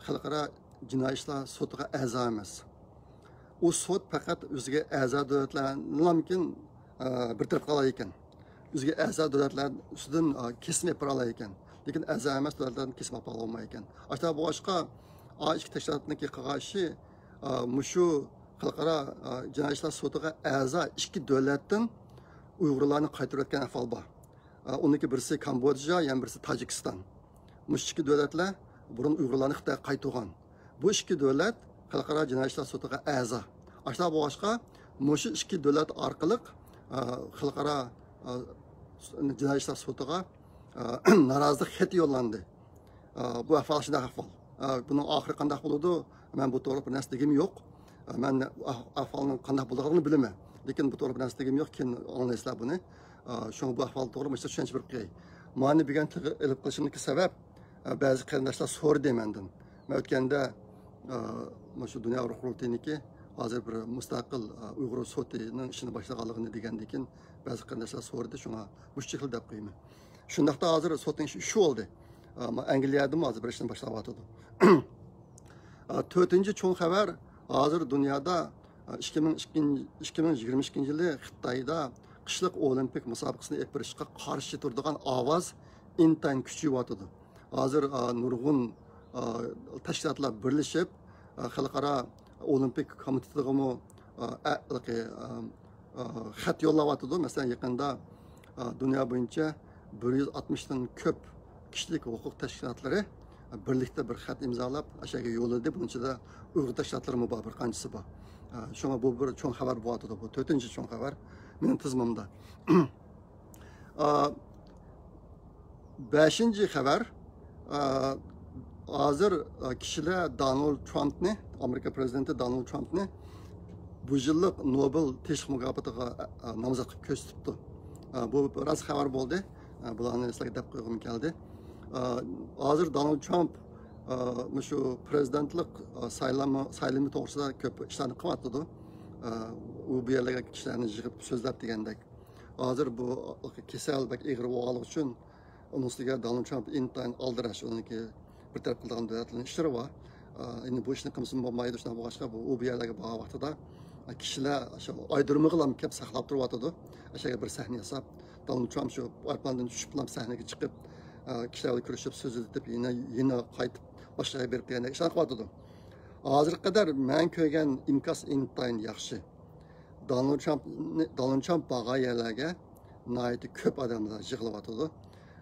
خەلقئارا جىنايى ئىشلار سوتىغا ئەزا ئەمەس. ئۇ سوت پەقەت ئۆزىگە ئەزا دۆلەتلەرنىلامكىن، ئە، بىر تەرەپ قىلالايدىكەن. ئۆزىگە ئەزا دۆلەتلەر ئۈستىدىن، ئە، كېسىم ئېلىپ بارالايدىكەن. لېكىن ئەزا ئەمەس دۆلەتلەردىن كېسىم ئاپارالمايدىكەن. ئاشۇنداق بولغاچقا، ئا ئىككى تەشكىلاتنىڭكى قىلغان ئىشى، ئا، مۇشۇ خەلقئارا، ئا، جىنايى ئىشلار سوتىغا ئەزا ئىككى دۆلەتتىن ئۇيغۇرلارنى قايتۇرۇۋەتكەن ئەھۋال بار. ئۇنىڭكى بىرسى كامبودژا، يەنە بىرسى تاجىكىستان. مۇشۇ ئىككى دۆلەتلەر بۇرۇن ئۇيغۇرلارنى خىتايغا قايتۇرغان. بۇ ئىككى دۆلەت خەلقئارا جىنايى ئىشلار سوتىغا ئەزا. ئاشۇنداق بولغاچقا، مۇشۇ ئىككى دۆلەت ئارقىلىق، ئە، خەلقئارا، ئە، جىنايى ئىشلار سوتىغا، ئە، نارازىلىق خېتى يوللاندى. ئە، بۇ ئەھۋال شۇنداق ئەھۋال. ئە، بۇنىڭ ئاخىرى قانداق بولىدۇ؟ مەن بۇ توغرىلىق بىر نەرسە دېگۈم يوق. ئە، مەن ئەھ-، ئەھۋالنىڭ قانداق بولىدىغانلىقىنى بىلىمەن. لېكىن بۇ توغرىلىق بىر نەرسە دېگۈم يوق. كېيىن ئاڭلايسىلەر بۇنى. ئە، شۇڭا بۇ ئەھۋال توغرىلىق مۇشۇ چۈشەنچە بېرىپ قوياي. مانا بۈگۈن تىلغا ئېلىپ قېلىشىمدىكى سەۋەب، ئە، بەزى قېرىنداشلار سورىدى مەندىن. مەن ئۆتكەندە، ئە، مۇشۇ دۇنيا ئۇيغۇر قۇرۇلتىيىنىڭكى ھازىر بىر مۇستەقىل، ئە، ئۇيغۇر سوتىنىڭ ئىشىنى باشلىغانلىقىنى دېگەندىن كېيىن بەزى قېرىنداشلار سورىدى، شۇڭا مۇشۇ شەكىلدە دەپ قويىمەن. شۇنداقتا ھازىر سوتنىڭ ئىشى شۇ بولدى. ئە، ما-، ئەنگلىيەدىمۇ ھازىر بىر ئىشنى باشلاۋاتىدۇ. ئە، تۆتىنچى چوڭ خەۋەر، ھازىر دۇنيادا، ئە، ئىككى مىڭ ئىككىنچى، ئىككى مىڭ يىگىرمە ئىككىنچى يىلى خىتايدا قىشلىق ئولىمپىك مۇسابىقىسىنى ئېلىپ بېرىشقا قارشى تۇرىدىغان ئاۋاز ئىنتايىن كۈچىيىۋاتىدۇ. ھازىر، ئە، نۇرغۇن، ئە، تەشكىلاتلار بىرلىشىپ، ئە، خەلقئارا ئولىمپىك كومىتېتىغىمۇ، ئە، ئە، ئە، ئە، خەت يوللاۋاتىدۇ. مەسىلەن، يېقىندا، ئە، دۇنيا بويىچە بىر يۈز ئاتمىشتىن كۆپ كىشىلىك ھوقۇق تەشكىلاتلىرى بىرلىكتە بىر خەت ئىمزالاپ، ئاشۇ يەرگە يوللىدى. بۇنىڭ ئىچىدە ئۇيغۇر تەشكىلاتلىرىمۇ بار، بىر قانچىسى بار. ئە، شۇڭا بۇ بىر چوڭ خەۋەر بولۇۋاتىدۇ. بۇ تۆتىنچى چوڭ خەۋەر مېنىڭ تىزىمىمدا. ئا، بەشىنچى خەۋەر، ئا، ھازىر، ئا، كىشىلەر دونالد ترامپنى، ئامېرىكا پىرېزىدېنتى دونالد ترامپنى بۇ يىللىق نوبېل تىنچلىق مۇكاپاتىغا، ئا، نامزات قىلىپ كۆرسىتىپتۇ. ئا، بۇ راست خەۋەر بولدى. ئا، بۇلارنى سىلەرگە دەپ قويغۇم كەلدى. ئا، ھازىر دونالد ترامپ، ئا، مۇشۇ پىرېزىدېنتلىق، ئا، سايلامى، سايلىمى توغرىسىدا كۆپ ئىشلارنى قىلىۋاتىدۇ. ئا، ئۇ بۇ يەرلەرگە كىشىلەرنى يىغىپ سۆزلەپ دېگەندەك. ھازىر بۇ كېسەل بەك ئېغىر بولغانلىقى ئۈچۈن، ئۇنىڭ ئۈستىگە دونالد ترامپ ئىنتايىن ئالدىراش، ئۇنىڭكى بىر تەرەپ قىلىدىغان دۆلەتلەرنىڭ ئىشلىرى بار. ئا، ئەمدى بۇ ئىشنى قىلمىسىمۇ بولمايدۇ، شۇنداق بولغاچقا، بۇ، ئۇ بۇ يەرلەرگە بارغان ۋاقتىدا، ئا، كىشىلەر شۇ ئايرودرومغىلا كەپ ساقلاپ تۇرۇۋاتىدۇ. ئاشۇ يەرگە بىر سەھنە ياساپ، دونالد ترامپ شۇ ئايروپىلاندىن چۈشۈپلا سەھنىگە چىقىپ، ئا، كىشىلەر بىلەن كۆرۈشۈپ، سۆزلىتىپ، يەنە، يەنە قايتىپ باشقا يەرگە بېرىپ دېگەندەك ئىشلارنى قىلىۋاتىدۇ. ھازىرغا قەدەر مەن كۆرگەن ئىنكاس ئىنتايىن ياخشى. دونالد ترامپ، دونالد ترامپ بارغان يەرلەرگە ناھايىتى كۆپ ئادەملەر يىغىلىۋاتىدۇ.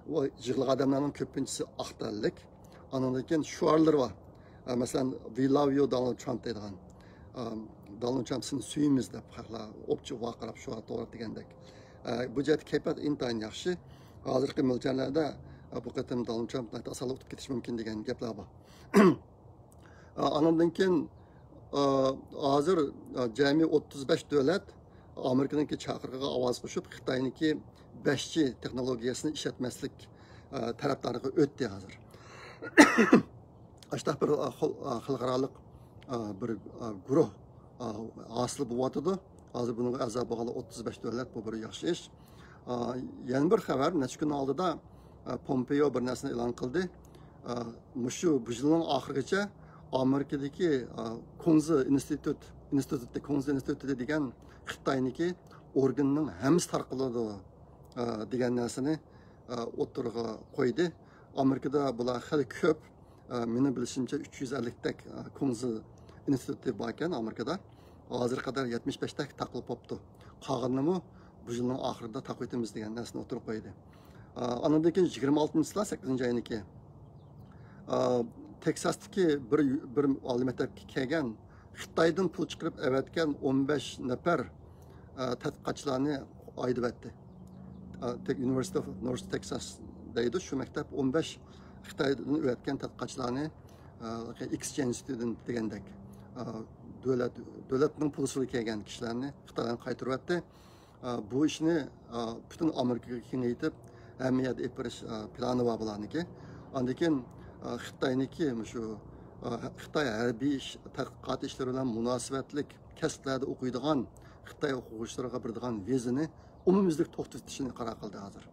ئۇ يىغىلغان ئادەملەرنىڭ كۆپىنچىسى ئاق تەنلىك. ئاندىن كېيىن شوئارلىرى بار. ئە، مەسىلەن، "We love you, Donald Trump" دەيدىغان. ئە، "دونالد ترامپ، سېنى سۆيىمىز" دەپ خەقلەر ئوپچە ۋارقىراپ شوئار توۋلاپ دېگەندەك. ئە، بۇ جەھەتتە كەيپىيات ئىنتايىن ياخشى. ھازىرقى مۆلچەرلەردە، ئە، بۇ قېتىم دونالد ترامپ ناھايىتى ئاسانلا ئۇتۇپ كېتىشى مۇمكىن دېگەن گەپلەر بار. ئاندىن كېيىن، ئا، ھازىر، ئا، جەمئىي ئوتتۇز بەش دۆلەت ئامېرىكىنىڭكى چاقىرىقىغا ئاۋاز قوشۇپ، خىتاينىڭكى بەش جى تېخنولوگىيەسىنى ئىشلەتمەسلىك، ئا، تەرەپدارلىقىغا ئۆتتى ھازىر. ئاشۇنداق بىر، ئا، خەل-، ئا، خەلقئارالىق، ئا، بىر، ئا، گۇرۇھ، ئا، ھاسىل بولۇۋاتىدۇ. ھازىر بۇنىڭغا ئەزا بولغانلار ئوتتۇز بەش دۆلەت، بۇ بىر ياخشى ئىش. ئا، يەنە بىر خەۋەر، نەچچە كۈن ئالدىدا، ئا، پومپېيو بىر نەرسىنى ئېلان قىلدى. ئا، مۇشۇ، بۇ يىلنىڭ ئاخىرىغىچە ئامېرىكىدىكى، ئا، كۇڭزى ئىنستىتۇت، ئىنستىتۇتى، كۇڭزى ئىنستىتۇتى دېگەن خىتاينىڭكى ئورگىنىنىڭ ھەممىسى تارقىلىدۇ، ئا، دېگەن نەرسىنى، ئا، ئوتتۇرىغا قويدى. ئامېرىكىدا بۇلار خېلى كۆپ، ئا، مېنىڭ بىلىشىمچە ئۈچ يۈز ئەللىكتەك، ئا، كۇڭزى ئىنستىتۇتى باركەن ئامېرىكىدا. ھازىرغا قەدەر يەتمىش بەشتەك تاقىلىپ بوپتۇ. قالغىنىنىمۇ بۇ يىلنىڭ ئاخىرىدا تاقىۋېتىمىز دېگەن نەرسىنى ئوتتۇرىغا قويدى. ئا، ئاندىن كېيىن يىگىرمە ئالتىنچىسىلا، سەككىزىنچى ئاينىڭكى، ئا، تېكساستىكى بىر، بىر ئالىي مەكتەپكە كەلگەن، خىتايدىن پۇل چىقىرىپ ئەۋەتكەن ئون بەش نەپەر، ئا، تەتقىقاتچىلارنى ھايدىۋەتتى. ئا، تېك-، University of North Texas دەيدۇ، شۇ مەكتەپ ئون بەش خىتايدىن ئەۋەتكەن تەتقىقاتچىلارنى، ئا، exchange student دېگەندەك، ئا، دۆلەت، دۆلەتنىڭ پۇلىسىغا كەلگەن كىشىلەرنى خىتايغا قايتۇرۇۋەتتى. ئا، بۇ ئىشنى، ئا، پۈتۈن ئامېرىكىغا كېڭەيتىپ، ھەممە يەردە ئېلىپ بېرىش، ئا، پىلانى بار بۇلارنىڭكى. ئاندىن كېيىن، ئا، خىتاينىڭكى مۇشۇ، ئا، خىتاي ھەربىي ئىش، تەتقىقات ئىشلىرى بىلەن مۇناسىۋەتلىك كەسىپلەردە ئوقۇيدىغان خىتاي ئوقۇغۇچىلىرىغا بېرىدىغان ۋىزىنى ئومۇميۈزلۈك توختىتىشنى قارار قىلدى ھازىر.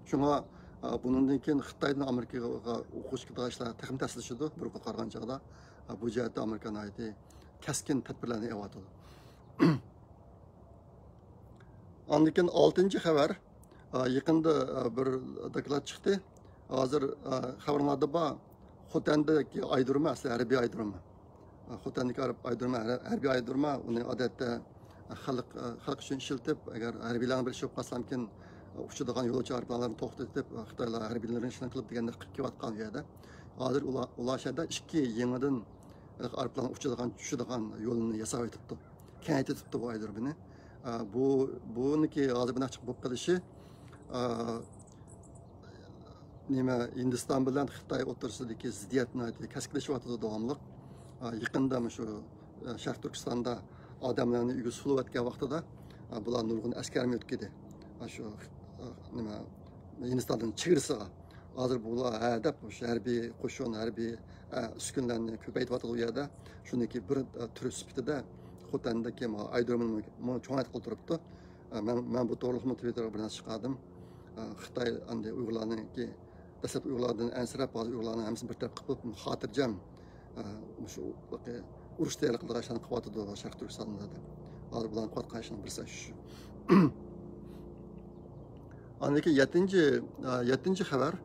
شۇڭا، ئا، بۇنىڭدىن كېيىن خىتايدىن ئامېرىكىغا ئوقۇغۇچى كېتىدىغان ئىشلار تېخىمۇ تەسلىشىدۇ، بۇرۇنقىغا قارىغان چاغدا. ئا، بۇ جەھەتتە ئامېرىكا ناھايىتى كەسكىن تەدبىرلەرنى ئېلىۋاتىدۇ. ئاندىن كېيىن ئالتىنچى خەۋەر، ئا، يېقىندا، ئا، بىر دوكلات چىقتى. ھازىر، ئا، خەۋەرلەردە بار، خوتەندىكى ئايرودروم، ئەسلى ھەربىي ئايرودروم. ئا، خوتەندىكى ئايرودروم، ھەر-، ھەربىي ئايرودروم، ئۇنى ئادەتتە خەلق، خەلق ئۈچۈن ئىشلىتىپ، ئەگەر ھەربىيلەرنىڭ بىر ئىشى بولۇپ قالسامكىن، ئۇچىدىغان يولۇچى ئايروپىلانلارنى توختىتىپ، خىتايلار ھەربىيلىرىنى شۇنى قىلىپ دېگەندەك قىلىپ كېلىۋاتقان ئۇ يەردە. ھازىر ئۇلار، ئۇلار شەھەردە ئىككى يېڭىدىن ئايروپىلان ئۇچىدىغان، چۈشىدىغان يولنى ياساۋېتىپتۇ. كېڭەيتىپتۇ بۇ ئايرودرومنى. ئە، بۇ، بۇنىڭكى ھازىر بۇنداق چىقىپ بولۇپ قېلىشى، ئە، نېمە، ھىندىستان بىلەن خىتاي ئوتتۇرىسىدىكى زىددىيەت ناھايىتى كەسكىنلىشىۋاتىدۇ داۋاملىق. ئە، يېقىندا مۇشۇ، ئە، شەرقىي تۈركىستاندا ئادەملەرنى ئۆيگە سولىۋەتكەن ۋاقتىدا، ئە، بۇلار نۇرغۇن ئەسكەرمۇ يۆتكىدى. ئە، شۇ، ئە، نېمە، ھىندىستاندىن چېگرىسىغا. ھازىر بۇلار ھە دەپ، مۇشۇ ھەربىي قوشۇن، ھەربىي، ئە، ئۈسكۈنىلەرنى كۆپەيتىۋاتىدۇ ئۇ يەردە. شۇنىڭكى بىر، ئە، تۈر سۈپىتىدە خوتەندىكى مۇ-، ئايرودرومنى مۇ-، چوڭايتقىلى تۇرۇپتۇ. ئە، مەن، مەن بۇ توغرىلىقمۇ تىۋىتتېرغا بىر نەرسە چىقاردىم. ئە، خىتاي ئەمدى ئۇيغۇرلارنىڭكى، دەسلەپ ئۇيغۇرلاردىن ئەنسىرەپ، ھازىر ئۇيغۇرلارنىڭ ھەممىسىنى بىر تەرەپ قىلىپ، خاتىرجەم، ئە، مۇشۇ ئۇرۇش تەييارلىق قىلىدىغان ئىشلارنى قىلىۋاتىدۇ شەرقىي تۈركىستاندا دەپ. ھازىر بۇلارنىڭ قىلىۋاتقان ئىشىنىڭ بىرسى شۇ. ئاندىن كېيىن يەتتىنچى، ئە، يەتتىنچى خەۋەر،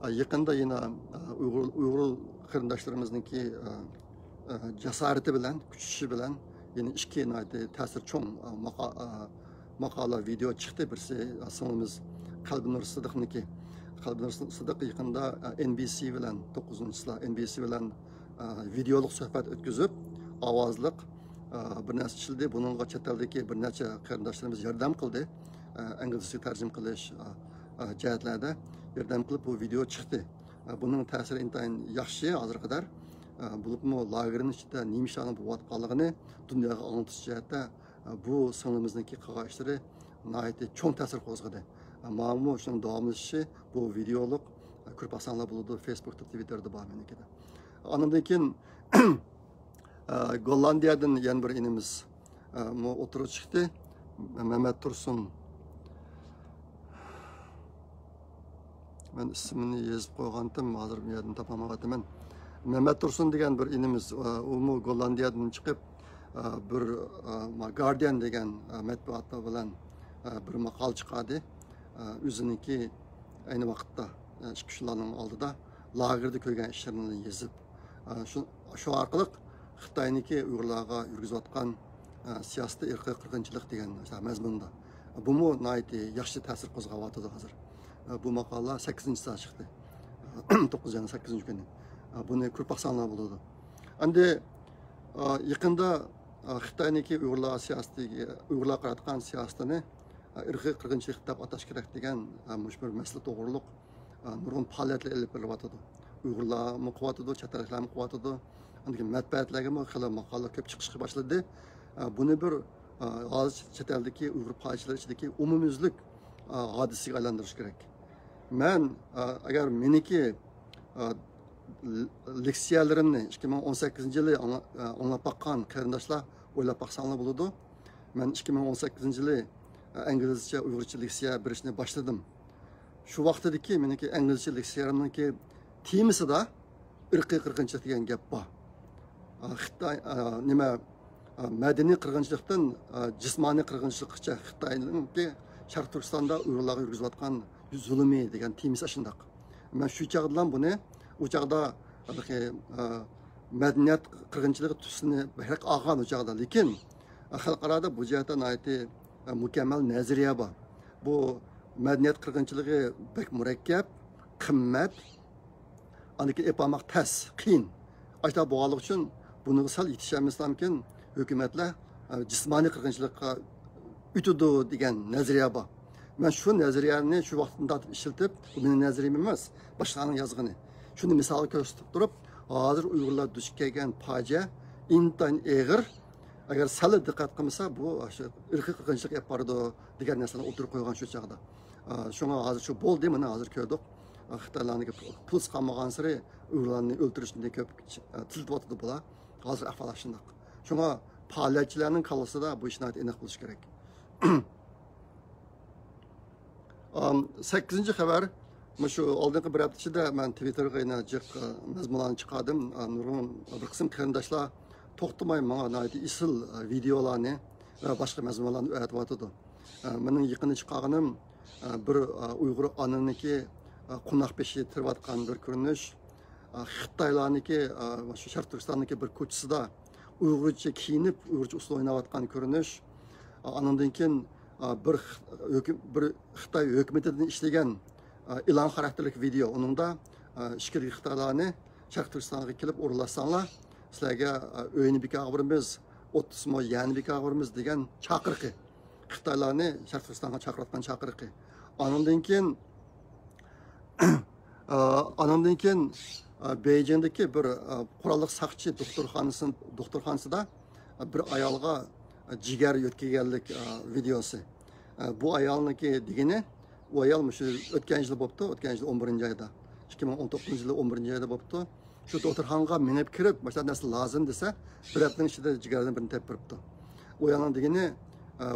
ئە، يېقىندا يەنە، ئە، ئۇيغۇر، ئۇيغۇر قېرىنداشلىرىمىزنىڭكى، ئە، ئە، جاسارىتى بىلەن، كۈچىشى بىلەن يەنە ئىككى ناھايىتى تەسىرى چوڭ، ئە، ماقا-، ئە، ماقالە، ۋىدېئو چىقتى. بىرسى، ئە، سىڭلىمىز قەلبىنۇر سىدىقنىڭكى. قەلبىنۇر سىدىق يېقىندا، ئە، ئېن بى سى بىلەن، توققۇزىنچىسىدا ئېن بى سى بىلەن، ئە، ۋىدېئولۇق سۆھبەت ئۆتكۈزۈپ، ئاۋازلىق، ئە، بىر نەرسە ئىشلىدى. بۇنىڭغا چەت ئەلدىكى بىر نەچچە قېرىنداشلىرىمىز ياردەم قىلدى. ئە، ئىنگلىزچىگە تەرجىمە قىلىش، ئە، ئە، جەھەتلەردە ياردەم قىلىپ، بۇ ۋىدېئو چىقتى. ئە، بۇنىڭ تەسىرى ئىنتايىن ياخشى ھازىرغا قەدەر. ئە، بولۇپمۇ لاگېرنىڭ ئىچىدە نېمە ئىشلارنىڭ بولۇۋاتقانلىقىنى دۇنياغا ئاڭلىتىش جەھەتتە، ئە، بۇ سىڭلىمىزنىڭكى قىلغان ئىشلىرى ناھايىتى چوڭ تەسىر قوزغىدى. ئە، ماڭىمۇ شۇنىڭ داۋاملىشىشى بۇ ۋىدېئولۇق، ئە، كۆرۈپ باقساڭلار بولىدۇ، فېيسبۇكتا، تىۋىتتېردا بار مېنىڭكىدە. ئاندىن كېيىن، ئە، گوللاندىيەدىن يەنە بىر ئىنىمىز، ئە، مۇ ئوتتۇرىغا چىقتى. مەمەت تۇرسۇن. مەن ئىسمىنى يېزىپ قويغانتىم، ھازىر بۇ يەردىن تاپالمايۋاتىمەن. مەمەت تۇرسۇن دېگەن بىر ئىنىمىز، ئە، ئۇمۇ گوللاندىيەدىن چىقىپ، ئە، بىر، ئە، ما-، گاردىيان دېگەن، ئە، مەتبۇئات بىلەن، ئە، بىر ماقالە چىقاردى. ئە، ئۆزىنىڭكى ئەينى ۋاقىتتا، ئە، ئىككى ئۈچ يىللارنىڭ ئالدىدا لاگېردا كۆرگەن ئىشلىرىنى يېزىپ، ئە، شۇ، شۇ ئارقىلىق خىتاينىڭكى ئۇيغۇرلارغا يۈرگۈزۈۋاتقان، ئە، سىياسىتى ئىرقىي قىرغىنچىلىق دېگەن مەزمۇندا. بۇمۇ ناھايىتى ياخشى تەسىر قوزغاۋاتىدۇ ھازىر. ئە، بۇ ماقالە سەككىزىنچى سانى چىقتى. توققۇزىنچى، سەككىزىنچى كۈنى. ئە، بۇنى كۆرۈپ باقساڭلار بولىدۇ. ئەمدى، ئە، يېقىندا، ئە، خىتاينىڭكى ئۇيغۇرلار سىياسىتىگە، ئۇيغۇرلارغا قاراتقان سىياسىتىنى، ئە، ئىرقىي قىرغىنچىلىق دەپ ئاتاش كېرەك دېگەن، ئە، مۇشۇ بىر مەسىلە توغرۇلۇق، ئە، نۇرغۇن پائالىيەتلەر ئېلىپ بېرىلىۋاتىدۇ. ئۇيغۇرلارمۇ قىلىۋاتىدۇ، چەت ئەللىكلەرمۇ قىلىۋاتىدۇ. ئاندىن كېيىن مەتبۇئاتلارغىمۇ خېلى ماقالە كۆپ چىقىشقا باشلىدى. ئە، بۇنى بىر، ئە، ھازىر چەت ئەلدىكى ئۇيغۇر پائالىيەتچىلىرى ئىچىدىكى ئومۇميۈزلۈك، ئە، ھادىسىگە ئايلاندۇرۇش كېرەك. مەن، ئە، ئەگەر مېنىڭكى، ئە، ل-، لېكسىيەلىرىمنى ئىككى مىڭ ئون سەككىزىنچى يىلى ئاڭلا-، ئە، ئاڭلاپ باققان قېرىنداشلار ئويلاپ باقساڭلار بولىدۇ. مەن ئىككى مىڭ ئون سەككىزىنچى يىلى، ئە، ئىنگلىزچە، ئۇيغۇرچە لېكسىيە بېرىشنى باشلىدىم. شۇ ۋاقتىدىكى مېنىڭكى ئىنگلىزچە لېكسىيەمنىڭكى تېمىسىدا ئىرقىي قىرغىنچىلىق دېگەن گەپ بار. ئا، خىتاي، ئا، نېمە، ئا، مەدەنىي قىرغىنچىلىقتىن، ئا، جىسمانىي قىرغىنچىلىققىچە خىتاينىڭكى شەرقىي تۈركىستاندا ئۇيغۇرلارغا يۈرگۈزۈۋاتقان زۇلۇمى دېگەن تېمىسى ئاشۇنداق. مەن شۇ چاغدىلا بۇنى، ئۇ چاغدا ھېلىقى، ئا، مەدەنىيەت قىرغىنچىلىقى تۈسىنى بەكرەك ئالغان ئۇ چاغدا. لېكىن، ئا، خەلقئارادا بۇ جەھەتتە ناھايىتى، ئا، مۇكەممەل نەزەرىيە بار. بۇ مەدەنىيەت قىرغىنچىلىقى بەك مۇرەككەپ، قىممەت، ئاندىن كېيىن ئېلىپ بارماق تەس، قىيىن. ئاشۇنداق بولغانلىقى ئۈچۈن بۇنىڭغا سەل يېتىشەلمىسەمكىن، ھۆكۈمەتلەر، ئە، جىسمانىي قىرغىنچىلىققا ئۆتىدۇ دېگەن نەزەرىيە بار. مەن شۇ نەزەرىيەنى شۇ ۋاقىتتىن تارتىپ ئىشلىتىپ، بۇ مېنىڭ نەزەرىيەم ئەمەس، باشقىلارنىڭ يازغىنى. شۇنى مىسالغا كۆرسىتىپ تۇرۇپ، ھازىر ئۇيغۇرلار دۇچ كەلگەن پاجىئە ئىنتايىن ئېغىر. ئەگەر سەل دىققەت قىلمىسا، بۇ شۇ ئىرقىي قىرغىنچىلىققا ئېلىپ بارىدۇ دېگەن نەرسىنى ئوتتۇرىغا قويغان شۇ چاغدا. ئا، شۇڭا ھازىر شۇ بولدى، مانا ھازىر كۆردۇق. ئا، خىتايلارنىڭكى پۇ-، پۇلسى قالمىغانسېرى ئۇيغۇرلارنى ئۆلتۈرۈشنى كۆپ، ئا، تېزلىتىۋاتىدۇ بۇلار. ھازىر ئەھۋال شۇنداق. شۇڭا پائالىيەتچىلەرنىڭ كاللىسىدا بۇ ئىش ناھايىتى ئېنىق بولۇشى كېرەك. ئام، سەككىزىنچى خەۋەر، مۇشۇ ئالدىنقى بىر ھەپتە ئىچىدە مەن تىۋىتتېرغا يەنە جىق، ئا، مەزمۇنلارنى چىقاردىم. ئا، نۇرغۇن بىر قىسىم قېرىنداشلار توختىماي ماڭا ناھايىتى ئېسىل، ئا، ۋىدېئولارنى ۋە باشقا مەزمۇنلارنى ئەۋەتىۋاتىدۇ. ئا، مېنىڭ يېقىندا چىقارغىنىم، ئا، بىر، ئا، ئۇيغۇر ئانىنىڭكى، ئا، قوناق بېشى تېرىۋاتقان بىر كۆرۈنۈش. ئا، خىتايلارنىڭكى، ئا، شۇ شەرقىي تۈركىستاننىڭكى بىر كوچىسىدا ئۇيغۇرچە كىيىنىپ، ئۇيغۇرچە ئۇسسۇل ئويناۋاتقان كۆرۈنۈش. ئانىڭدىن كېيىن، ئا، بىر خ-، ھۆكۈم-، بىر خىتاي ھۆكۈمىتىدىن ئىشلىگەن، ئا، ئېلان خاراكتېرلىك ۋىدېئو. ئۇنىڭدا، ئا، ئىچكىرىدىكى خىتايلارنى شەرقىي تۈركىستانغا كېلىپ ئورۇنلاشساڭلار، سىلەرگە، ئا، ئۆينى بىكارغا بېرىمىز، ئوتتۇز مو يەرنى بىكارغا بېرىمىز دېگەن چاقىرىقى. خىتايلارنى شەرقىي تۈركىستانغا چاقىرىۋاتقان چاقىرىقى. ئانىڭدىن كېيىن، ئانىڭدىن كېيىن، بېيجىڭدىكى بىر قوراللىق ساقچى دوختۇرخانىسىن-، دوختۇرخانىسىدا بىر ئايالغا جىگەر يۆتكىگەنلىك ۋىدېئوسى. بۇ ئايالنىڭكى دېگىنى، ئۇ ئايال مۇشۇ ئۆتكەن يىلى بوپتۇ، ئۆتكەن يىلى ئون بىرىنچى ئايدا، ئىككى مىڭ ئون توققۇزىنچى يىلى ئون بىرىنچى ئايدا بوپتۇ. شۇ دوختۇرخانىغا مېڭىپ كىرىپ، مۇشۇنداق نەرسە لازىم دېسە، بىر ھەپتىنىڭ ئىچىدە جىگەردىن بىرنى تېپىپ بېرىپتۇ. ئۇ ئايالنىڭ دېگىنى،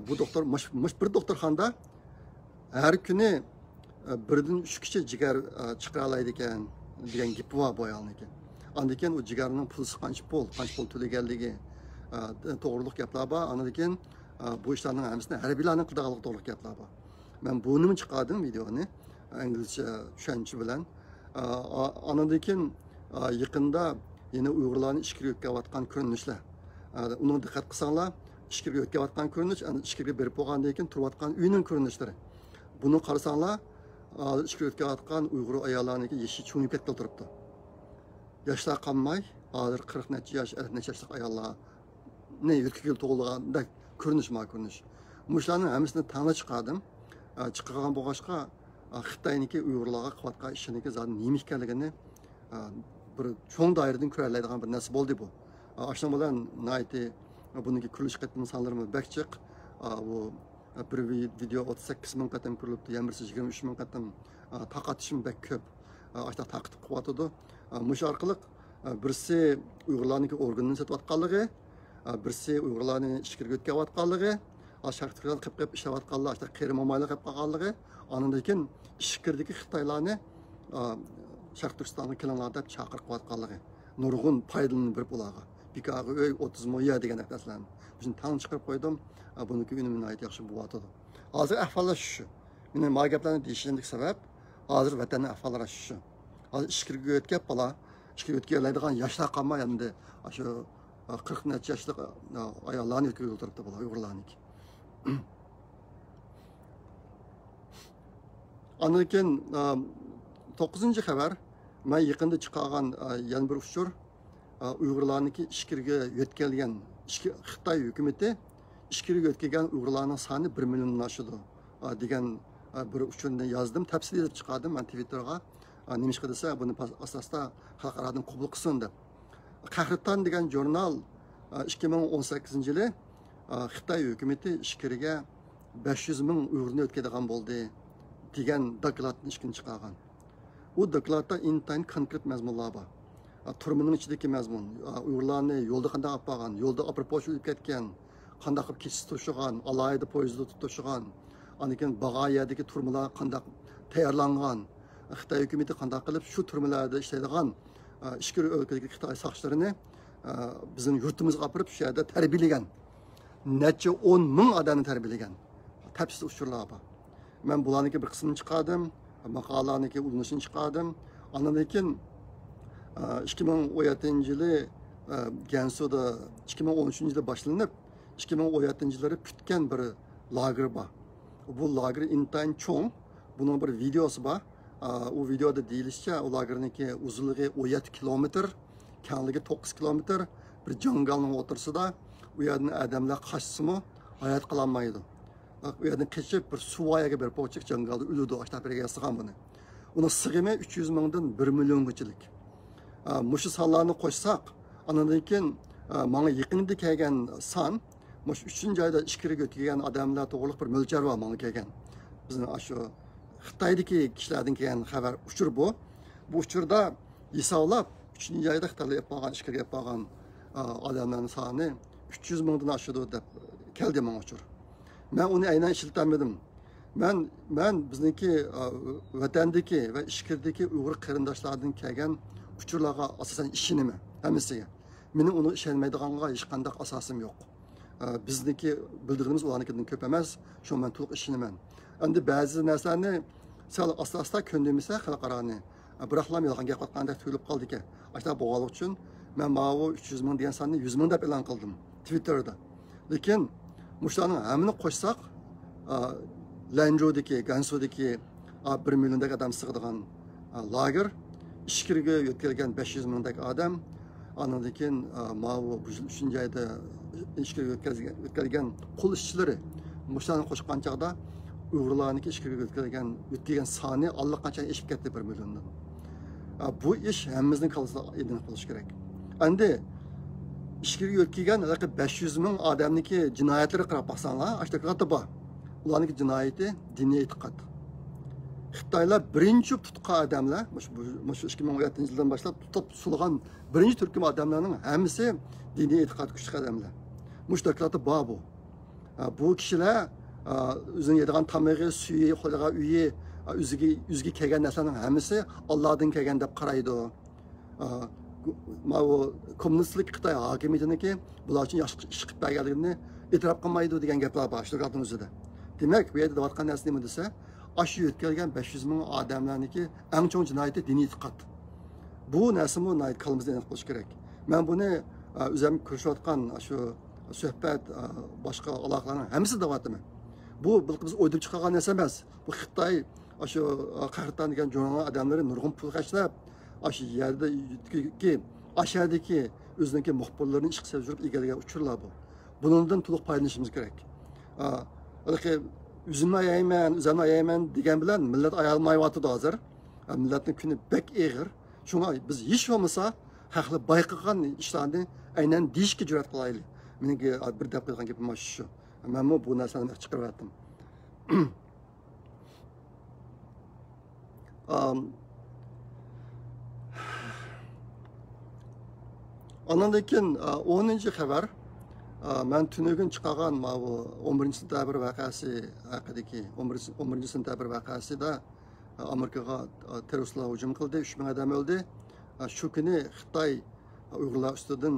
بۇ دوختۇر، مۇش-، مۇش بىر دوختۇرخانىدا ھەر كۈنى، ئە، بىردىن ئۈچ كىشى جىگەر، ئە، چىقىرالايدىكەن دېگەن گېپى بار بۇ ئايالنىڭكى. ئاندىن كېيىن ئۇ جىگەرنىڭ پۇلىسى قانچە پۇل، قانچە پۇل تۆلىگەنلىكى، ئە، توغرىلىق گەپلەر بار. ئاندىن كېيىن، ئە، بۇ ئىشلارنىڭ ھەممىسىنى ھەربىيلەرنىڭ قىلىدىغانلىقى توغرىلىق گەپلەر بار. مەن بۇنىمۇ چىقاردىم ۋىدېونى، ئە، ئىنگلىزچە چۈشەنچە بىلەن. ئە، ئا-، ئاندىن كېيىن، ئە، يېقىندا يەنە ئۇيغۇرلارنى ئىچكىرىگە يۆتكەۋاتقان كۆرۈنۈشلەر. ئە، ئۇنىڭغا دىققەت قىلساڭلار، ئىچكىرىگە يۆتكەۋاتقان كۆرۈنۈش، ئەنە ئىچكىرىگە بېرىپ بولغاندىن كېيىن تۇرۇۋاتقان ئۆينىڭ كۆرۈنۈشلىرى. بۇنى قارىساڭلار، ھازىر ئىچكىرى ئۆتكەۋاتقان ئۇيغۇر ئاياللارنىڭكى يېشى چوڭىيىپ كەتكىلى تۇرۇپتۇ. ياشلار قالماي، ھازىر قىرىق نەچچە ياش، ئەللىك نەچچە ياشلىق ئاياللارنى يۆتكىگىلى تۇغۇلغاندەك كۆرۈنۈش، ما كۆرۈنۈش. مۇشۇلارنىڭ ھەممىسىنى تەڭلا چىقاردىم. ئا، چىقارغان بولغاچقا، ئا، خىتاينىڭكى ئۇيغۇرلارغا قىلىۋاتقان ئىشىنىڭكى زادى نېمە ئىكەنلىكىنى، ئا، بىر چوڭ دائىرىدىن كۆرەلەيدىغان بىر نەرسە بولدى بۇ. ئا، ئاشۇنىڭ بىلەن ناھايىتى، ئا، بۇنىڭكى كۆرۈلۈش قېتىم سانلىرىمۇ بەك جىق. ئا، بۇ بىر ۋىدېو ئوتتۇز سەككىز مىڭ قېتىم كۆرۈلۈپتۇ، يەنە بىرسى يىگىرمە ئۈچ مىڭ قېتىم، ئا، تارقىتىشمۇ بەك كۆپ. ئا، ئاشۇنداق تارقىتىپ قىلىۋاتىدۇ. ئا، مۇشۇ ئارقىلىق، ئا، بىرسى ئۇيغۇرلارنىڭكى ئورگىنىنى سېتىۋاتقانلىقى، ئا، بىرسى ئۇيغۇرلارنى ئىچكىرىگە يۆتكەۋاتقانلىقى، ئا، شەرقىي تۈركىستاندا قېلىپ قېلىپ ئىشلەۋاتقانلار، ئاشۇنداق قېرى مومايلار قېلىپ قالغانلىقى، ئاندىن كېيىن ئىچكىرىدىكى خىتايلارنى، ئا، شەرقىي تۈركىستانغا كېلىڭلار دەپ چاقىرىپ قىلىۋاتقانلىقى، نۇرغۇن پايدىلىنىپ بېرىپ ئۇلارغا. بىكارغا ئۆي، ئوتتۇز مو يەر دېگەندەك نەرسىلەرنى. مۇشۇنى تەڭ چىقىرىپ قويدۇم. ئا، بۇنىڭكى ئۈنۈمى ناھايىتى ياخشى بولۇۋاتىدۇ. ھازىر ئەھۋاللار شۇ. مېنىڭ ما گەپلەرنى دېيىشىمدىكى سەۋەب، ھازىر ۋەتەننىڭ ئەھۋاللىرى شۇ. ھازىر ئىچكىرىگە ئۆتكەپ بالا، ئىچكىرىگە ئۆتكەلەيدىغان ياشلار قالماي ئەمدى، شۇ، ئا، قىرىق نەچچە ياشلىق، ئا، ئاياللارنى ئۆتكۈزۈپ ئولتۇرۇپتۇ بۇلار، ئۇيغۇرلارنىڭكى. ئاندىن كېيىن، ئا، توققۇزىنچى خەۋەر، مەن يېقىندا چىقارغان، ئا، يەنە بىر ئۇچۇر. ئا، ئۇيغۇرلارنىڭكى ئىچكىرىگە يۆتكەلگەن، ئىچكى-، خىتاي ھۆكۈمىتى ئىچكىرىگە يۆتكىگەن ئۇيغۇرلارنىڭ سانى بىر مىليوندىن ئاشىدۇ، ئا، دېگەن، ئا، بىر ئۇچۇرنى يازدىم، تەپسىلىي يېزىپ چىقاردىم مەن تىۋىتتېرغا. ئا، نېمىشقا دېسە، بۇنى پاس-، ئاساستا خەلقئارادىن قوبۇل قىلسۇن دەپ. قەھرىتان دېگەن ژۇرنال، ئا، ئىككى مىڭ ئون سەككىزىنچى يىلى، ئا، خىتاي ھۆكۈمىتى ئىچكىرىگە بەش يۈز مىڭ ئۇيغۇرنى يۆتكەيدىغان بولدى، دېگەن دوكلاتنى ئىشكىن چىقارغان. ئۇ دوكلاتتا ئىنتايىن كونكرېت مەزمۇنلار بار. ئا، تۈرمىنىڭ ئىچىدىكى مەزمۇن، ئا، ئۇيغۇرلارنى يولدا قانداق ئاپارغان، يولدا ئاپىرىپ بولۇش ئۆلۈپ كەتكەن، قانداق قىلىپ كېچىسى توشۇغان، ئالاھىدە پويىزدا تۇتۇپ توشۇغان، ئاندىن كېيىن بارغان يەردىكى تۈرمىلەر قانداق تەييارلانغان، خىتاي ھۆكۈمىتى قانداق قىلىپ شۇ تۈرمىلەردە ئىشلەيدىغان، ئا، ئىچكىرى ئۆلكىدىكى خىتاي ساقچىلىرىنى، ئا، بىزنىڭ يۇرتىمىزغا ئاپىرىپ شۇ يەردە تەربىيەلىگەن، نەچچە ئون مىڭ ئادەمنى تەربىيەلىگەن تەپسىلىي ئۇچۇرلار بار. مەن بۇلارنىڭكى بىر قىسمىنى چىقاردىم، ماقالىلەرنىڭكى ئۇلىنىشىنى چىقاردىم. ئاندىن كېيىن، ئىككى مىڭ ئون يەتتىنچى يىلى، گەنسۇدا، ئىككى مىڭ ئون ئۈچىنچى يىلى باشلىنىپ، ئىككى مىڭ ئون يەتتىنچى يىللىرى پۈتكەن بىر لاگېر بار. بۇ لاگېر ئىنتايىن چوڭ. بۇنىڭ بىر ۋىدېئوسى بار. ئۇ ۋىدېئودا دېيىلىشىچە، ئۇ لاگېرنىڭكى ئۇزۇنلۇقى ئون يەتتە كىلومېتىر، كەڭلىكى توققۇز كىلومېتىر، بىر جاڭگالنىڭ ئوتتۇرىسىدا. ئۇ يەردىن ئادەملەر قاچسىمۇ، ھايات قالالمايدۇ. ئۇ يەردىن قېچىپ، بىر سۇۋايەگە بېرىپ، پوچىك جاڭگالدا ئۆلىدۇ، ئاشۇنداق بىرگە ياسىغان بۇنى. ئۇنىڭ سىغىمى ئۈچ يۈز مىڭدىن بىر مىليونغىچىلىك. ئا، مۇشۇ سانلارنى قوشساق، ئاندىن كېيىن، ئا، ماڭا يېقىندا كەلگەن سان، مۇشۇ ئۈچىنچى ئايدا ئىچكىرىگە كىرگەن ئادەملەر توغرىلىق بىر مۆلچەر بار ماڭا كەلگەن. بىزنىڭ ئاشۇ خىتايدىكى كىشىلەردىن كەلگەن خەۋەر، ئۇچۇر بۇ. بۇ ئۇچۇردا ھېسابلاپ، ئۈچىنچى ئايدا خىتايلار ئېلىپ بارغان، ئىچكىرىگە ئېلىپ بارغان، ئا، ئادەملەرنىڭ سانى ئۈچ يۈز مىڭدىن ئاشىدۇ دەپ كەلدى ماڭا ئۇچۇر. مەن ئۇنى ئەينەن ئىشلىتەلمىدىم. مەن، مەن بىزنىڭكى، ئا، ۋەتەندىكى ۋە ئىچكىرىدىكى ئۇيغۇر قېرىنداشلاردىن كەلگەن ئۇچۇرلارغا ئاساسەن ئىشىنىمەن ھەممىسىگە. مېنىڭ ئۇنىڭغا ئىشەنمەيدىغانغا ھېچقانداق ئاساسىم يوق. ئا، بىزنىڭكى بىلىدىغىنىمىز ئۇلارنىڭكىدىن كۆپ ئەمەس. شۇڭا مەن تولۇق ئىشىنىمەن. ئەمدى بەزى نەرسىلەرنى سەل ئاستا-ئاستا كۆندۈرمىسە خەلقئارانى، بىراقلا يالغان گەپ قىلىۋاتقاندەك تۇيۇلۇپ قالىدىكەن. ئاشۇنداق بولغانلىقى ئۈچۈن مەن ماۋۇ ئۈچ يۈز مىڭ دېگەن ساننى يۈز مىڭ دەپ ئېلان قىلدىم تىۋىتتېردا. لېكىن مۇشۇلارنىڭ ھەممىنى قوشساق، ئا، لەنجۇدىكى، گەنسۇدىكى، ئا، بىر مىليوندەك ئادەم سىغىدىغان، ئا، لاگېر، ئىچكىرىگە يۆتكەلگەن بەش يۈز مىڭدەك ئادەم، ئاندىن كېيىن، ئا، ماۋۇ بۇ يىل ئۈچىنچى ئايدا ئىچكىرىگە يۆتكەلگەن، يۆتكەلگەن قۇل ئىشچىلىرى، مۇشۇلارنى قوشقان چاغدا ئۇيغۇرلارنىڭكى ئىچكىرىگە يۆتكەلگەن، يۆتكەلگەن سانى ئاللىقاچان ئېشىپ كەتتى بىر مىليوندىن. ئا، بۇ ئىش ھەممىمىزنىڭ كاللىسىدا ئېنىق بولۇشى كېرەك. ئەمدى ئىچكىرىگە يۆتكىگەن ھېلىقى بەش يۈز مىڭ ئادەمنىڭكى جىنايەتلىرىگە قاراپ باقساڭلار، ئاشۇ دوكلاتتا بار. ئۇلارنىڭكى جىنايىتى دىنىي ئېتىقاد. خىتايلار بىرىنچى تۇتقان ئادەملەر، مۇشۇ، بۇ، مۇشۇ ئىككى مىڭ ئون يەتتىنچى يىلدىن باشلاپ تۇتۇپ سولىغان بىرىنچى تۈركۈم ئادەملەرنىڭ ھەممىسى دىنىي ئېتىقاد كۈچلۈك ئادەملەر. مۇشۇ دوكلاتتا بار بۇ. ئا، بۇ كىشىلەر، ئا، ئۆزىنىڭ يەيدىغان تامىقى، سۈيى، قويىدىغان ئۆيى، ئا، ئۆزىگە، ئۆزىگە كەلگەن نەرسىلەرنىڭ ھەممىسى ئاللادىن كەلگەن دەپ قارايدۇ. ئا، ماۋۇ كوممۇنىستلىك خىتاي ھاكىمىيىتىنىڭكى بۇلار ئۈچۈن ياخشى ئىش قىلىپ بەرگەنلىكىنى ئېتىراپ قىلمايدۇ دېگەن گەپلەر بار شۇ دوكلاتنىڭ ئۆزىدە. دېمەك، بۇ يەردە دەۋاتقان نەرسە نېمە دېسە، ئاشۇ يۆتكەلگەن بەش يۈز مىڭ ئادەملەرنىڭكى ئەڭ چوڭ جىنايىتى دىنىي ئېتىقاد. بۇ نەرسىمۇ ناھايىتى كاللىمىزدا ئېنىق بولۇشى كېرەك. مەن بۇنى، ئا، ئۆزۈم كۆرۈشۈۋاتقان شۇ سۆھبەت، ئا، باشقا ئالاقىلەرنىڭ ھەممىسىدە دەۋاتىمەن. بۇ بىز ئويدۇرۇپ چىقارغان نەرسە ئەمەس. بۇ خىتاي ئاشۇ، ئا، قەھرىتان دېگەن جۇڭنىڭ ئادەملىرى نۇرغۇن پۇل خەجلەپ، ئاشۇ يەردىكى، ئاشۇ يەردىكى ئۆزىنىڭكى مۇخبىرلىرىنى ئىشقا سېلىشتۇرۇپ ئىگىلىگەن ئۇچۇرلار بۇ. بۇنىڭدىن تولۇق پايدىلىنىشىمىز كېرەك. ئا، ھېلىقى ئۆزۈمنى ئايايمەن، ئۆزۈمنى ئايايمەن دېگەن بىلەن مىللەت ئايالمايۋاتىدۇ ھازىر. ئا، مىللەتنىڭ كۈنى بەك ئېغىر. شۇڭا بىز ھېچ بولمىسا خەقلەر بايقىغان ئىشلارنى ئەينەن دېيىشكە جۈرئەت قىلايلى. مېنىڭكى بىر دەپ قويغان گېپىم مانا شۇ. مەنمۇ بۇ نەرسىلەرنى چىقىرىۋەتتىم. ئام، ئاندىن كېيىن، ئا، ئونىنچى خەۋەر، ئا، مەن تۈنۈگۈن چىقارغان ماۋۇ ئون بىرىنچى سېنتەبىر ۋەقەسى ھەققىدىكى، ئون بىرىنچى، ئون بىرىنچى سېنتەبىر ۋەقەسىدە، ئا، ئامېرىكىغا، ئا، تېررورىستلار ھۇجۇم قىلدى، ئۈچ مىڭ ئادەم ئۆلدى. ئا، شۇ كۈنى خىتاي ئۇيغۇرلار ئۈستىدىن،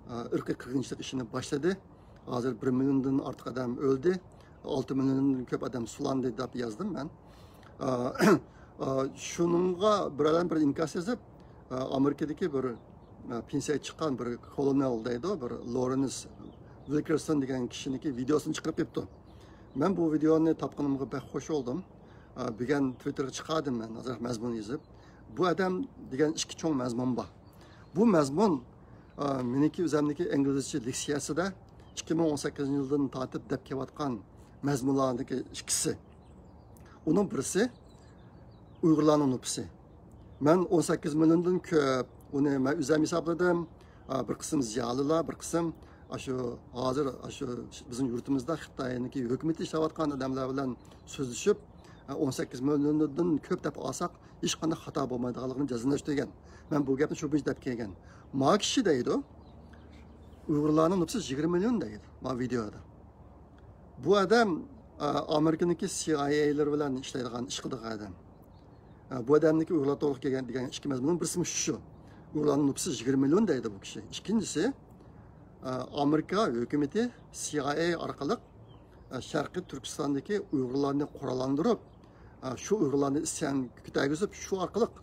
ئا، ئىرقىي قىرغىنچىلىق ئىشىنى باشلىدى. ھازىر بىر مىليوندىن ئارتۇق ئادەم ئۆلدى، ئالتە مىليوندىن كۆپ ئادەم سولاندى دەپ يازدىم مەن. ئا، ئا، شۇنىڭغا بىر ئادەم بىر ئىنكاس يېزىپ، ئا، ئامېرىكىدىكى بىر، ئا، پېنسىيەگە چىققان بىر كولونېل دەيدۇ، بىر لورېنس ۋىلكېرسون دېگەن كىشىنىڭكى ۋىدېئوسىنى چىقىرىپ قويۇپتۇ. مەن بۇ ۋىدېئونى تاپقىنىمغا بەك خوش بولدۇم. ئا، بۈگۈن تىۋىتتېرغا چىقاردىم مەن، ئازراق مەزمۇن يېزىپ. بۇ ئادەم دېگەن ئىككى چوڭ مەزمۇن بار. بۇ مەزمۇن، ئا، مېنىڭكى ئۆزۈمنىڭكى ئىنگلىزچە لېكسىيەسىدە ئىككى مىڭ ئون سەككىزىنچى يىلدىن تارتىپ دەپ كېلىۋاتقان مەزمۇنلارنىڭكى ئىككىسى. ئۇنىڭ بىرسى ئۇيغۇرلارنىڭ نوپۇسى. مەن ئون سەككىز مىليوندىن كۆپ، ئۇنى مەن ئۆزۈم ھېسابلىدىم. ئا، بىر قىسىم زىيالىيلار، بىر قىسىم ئاشۇ ھازىر ئاشۇ بىزنىڭ يۇرتىمىزدا خىتاينىڭكى ھۆكۈمىتى ئىشلەۋاتقان ئادەملەر بىلەن سۆزلىشىپ، ئا، ئون سەككىز مىليوندىن كۆپ دەپ ئالساق، ھېچقانداق خاتا بولمايدىغانلىقىنى جەزملەشتۈرگەن. مەن بۇ گەپنى شۇ بويىچە دەپ كەلگەن. ما كىشى دەيدۇ، ئۇيغۇرلارنىڭ نوپۇسى يىگىرمە مىليون دەيدۇ ما ۋىدېودا. بۇ ئادەم، ئا، ئامېرىكىنىڭكى سى ئاي ئەيلىرى بىلەن ئىشلەيدىغان، ئىش قىلىدىغان ئادەم. ئا، بۇ ئادەمنىڭكى ئۇيغۇرلار توغرىلىق كەلگەن دېگەن ئىككى مەزمۇننىڭ بىرسىمۇ شۇ. ئۇيغۇرلارنىڭ نوپۇسى يىگىرمە مىليون دەيدۇ بۇ كىشى. ئىككىنچىسى، ئا، ئامېرىكا ھۆكۈمىتى سى ئاي ئەي ئارقىلىق، ئا، شەرقىي تۈركىستاندىكى ئۇيغۇرلارنى قوراللاندۇرۇپ، ئا، شۇ ئۇيغۇرلارنى ئىسيان كۆتەرگۈزۈپ، شۇ ئارقىلىق،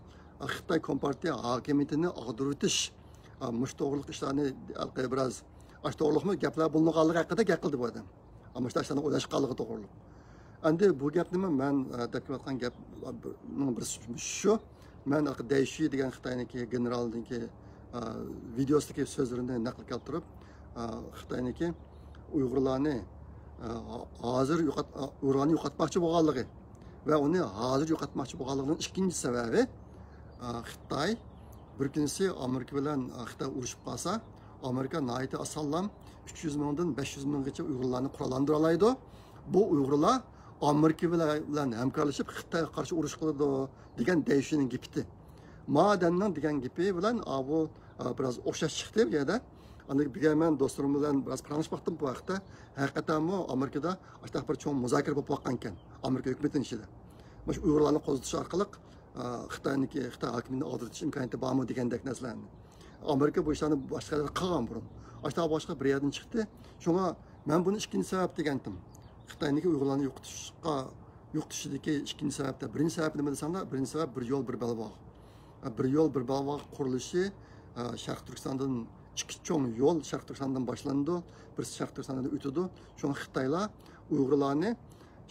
ئا، خىتاي كومپارتىيە ھاكىمىيىتىنى ئاغدۇرۇۋېتىش، ئا، مۇشۇ توغرىلىق ئىشلارنى ھېلىقى بىراز، ئاشۇ توغرىلىقمۇ گەپلەر بولۇنغانلىقى ھەققىدە گەپ قىلدى بۇ ئادەم. ئا، مۇشۇ ئىشلارنى ئويلاشقانلىقى توغرىلىق. ئەمدى بۇ گەپنىمۇ مەن، ئا، دەپ كېلىۋاتقان گەپنىڭ بىرسى شۇ. مەن ھېلىقى دەيشى دېگەن خىتاينىڭكى گېنېرالىنىڭكى، ئا، ۋىدېئوسىدىكى سۆزلىرىنى نەقىل كەلتۈرۈپ، ئا، خىتاينىڭكى ئۇيغۇرلارنى، ئا، ھازىر يوقات-، ئا، ئۇيغۇرلارنى يوقاتماقچى بولغانلىقى ۋە ئۇنى ھازىر يوقاتماقچى بولغانلىقىنىڭ ئىككىنچى سەۋەبى، ئا، خىتاي بىر كۈنسى ئامېرىكا بىلەن، ئا، خىتاي ئۇرۇشۇپ قالسا، ئامېرىكا ناھايىتى ئاسانلا ئۈچ يۈز مىڭدىن بەش يۈز مىڭغىچە ئۇيغۇرلارنى قوراللاندۇرالايدۇ. بۇ ئۇيغۇرلار ئامېرىكا بىلەن، بىلەن ھەمكارلىشىپ خىتايغا قارشى ئۇرۇش قىلىدۇ دېگەن دەيشىنىڭ گېپى. ما ئادەمنىڭ دېگەن گېپى بىلەن، ئا، بۇ، ئا، بىراز ئوخشاش چىقتى بۇ يەردە. ئاندىن بۈگۈن مەن دوستلىرىم بىلەن بىراز پاراڭلىشىپ باقتىم بۇ ھەقتە. ھەقىقەتەنمۇ ئامېرىكىدا ئاشۇنداق بىر چوڭ مۇزاكىرە بولۇپ باققانىكەن ئامېرىكا ھۆكۈمىتىنىڭ ئىچىدە. مۇشۇ ئۇيغۇرلارنى قوزىتىش ئارقىلىق، ئا، خىتاينىڭكى، خىتاي ھاكىمىيىتىنى ئاغدۇرۇۋېتىش ئىمكانىيىتى بارمۇ دېگەندەك نەرسىلەرنى. ئامېرىكا بۇ ئىشلارنى باشقا يەردە قىلغان بۇرۇن. ئاشۇنداق باشقا بىر يەردىن چىقتى. شۇڭا مەن بۇنى ئىككىنچى سەۋەب دېگەنتىم. خىتاينىڭكى ئۇيغۇرلارنى يوقىتىشقا، يوقىتىشىدىكى ئىككىنچى سەۋەبتە، بىرىنچى سەۋەب نېمە دېسەڭلار، بىرىنچى سەۋەب بىر يول، بىر بەلباغ. بىر يول، بىر بەلباغ قۇرۇلۇشى، شەرقىي تۈركىستاندىن ئىككى چوڭ يول شەرقىي تۈركىستاندىن باشلىنىدۇ، بىرسى شەرقىي تۈركىستاندىن ئۆتىدۇ. شۇڭا خىتايلار ئۇيغۇرلارنى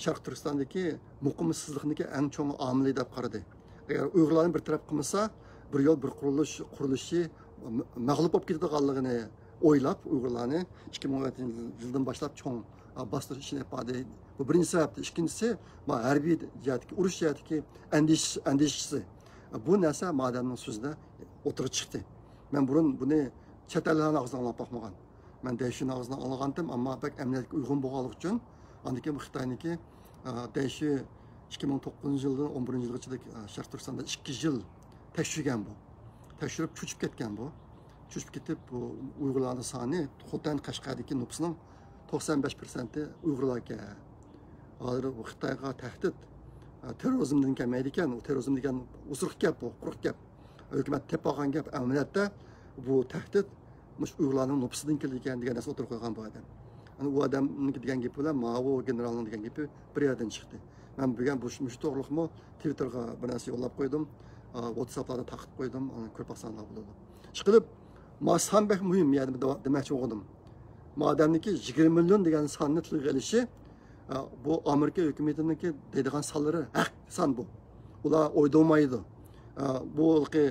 شەرقىي تۈركىستاندىكى مۇقىمسىزلىقنىڭكى ئەڭ چوڭ ئامىلى دەپ قارىدى. ئەگەر ئۇيغۇرلارنى بىر تەرەپ قىلمىسا، بىر يول، بىر قۇرۇلۇش قۇرۇلۇشى مەغلۇپ بولۇپ كېتىدىغانلىقىنى ئويلاپ، ئۇيغۇرلارنى ئىككى مىڭ ئون يەتتىنچى يىلدىن باشلاپ چوڭ، ئا، باستۇرۇش ئېلىپ باردى. بۇ بىرىنچى سەۋەبتە. ئىككىنچىسى، ما ھەربىي جەھەتتىكى، ئۇرۇش جەھەتتىكى ئەندىشىش، ئەندىشىسى. بۇ نەرسە ما ئادەمنىڭ سۆزىدە ئوتتۇرىغا چىقتى. مەن بۇرۇن بۇنى چەت ئەللەرنىڭ ئاغزىدىن ئاڭلاپ باقمىغان. مەن دەيشىنىڭ ئاغزىدىن ئاڭلىغانتىم، ئەمما بەك ئەمەلىيەتكە ئۇيغۇن بولغانلىقى ئۈچۈن، ئاندىن كېيىن بۇ خىتاينىڭكى، ئا، دەيشى ئىككى مىڭ توققۇزىنچى يىلدىن ئون بىرىنچى يىلغىچە، ئا، شەرقىي تۈركىستاندا ئىككى يىل تەكشۈرگەن بۇ. تەكشۈرۈپ چۆچۈپ كەتكەن بۇ. چۆچۈپ كېتىپ، بۇ ئۇيغۇرلارنىڭ سانى خوتەن، قەشقەردىكى نوپۇسنىڭ توقسان بەش پىرسەنتى ئۇيغۇرلار ئىكەن. ھازىر بۇ خىتايغا تەھدىت، ئا، تېررورىزمدىن كەلمەيدىكەن. ئۇ تېررورىزم دېگەن ئوسۇرۇق گەپ، بۇ قۇرۇق گەپ. ھۆكۈمەت تېپىپ ئالغان گەپ. ئەمەلىيەتتە بۇ تەھدىت مۇشۇ ئۇيغۇرلارنىڭ نوپۇسىدىن كېلىدىكەن دېگەن نەرسىنى ئوتتۇرىغا قويغان بۇ ئادەم. ئەنە ئۇ ئادەمنىڭكى دېگەن گېپى بىلەن ماۋۇ گېنېرالنىڭ دېگەن گېپى بىر يەردىن چىقتى. مەن بۈگۈن بۇ، مۇشۇ توغرىلىقمۇ تىۋىتتېرغا بىر نەرسە يوللاپ قويدۇم. ئا، ۋاتساپلاردا تارقىتىپ قويدۇم. ئۇنى كۆرۈپ باقساڭلار بولىدۇ. ئىشقىلىپ، ما سان بەك مۇھىم، يەنە بىر دەۋا-، دېمەكچى بولغىنىم. ما ئادەمنىڭكى يىگىرمە مىليون دېگەن ساننى تىلغا ئېلىشى، ئا، بۇ ئامېرىكا ھۆكۈمىتىنىڭكى دەيدىغان سانلىرى ھەق سان بۇ. ئۇلار ئويدۇرمايدۇ. ئا، بۇ ھېلىقى،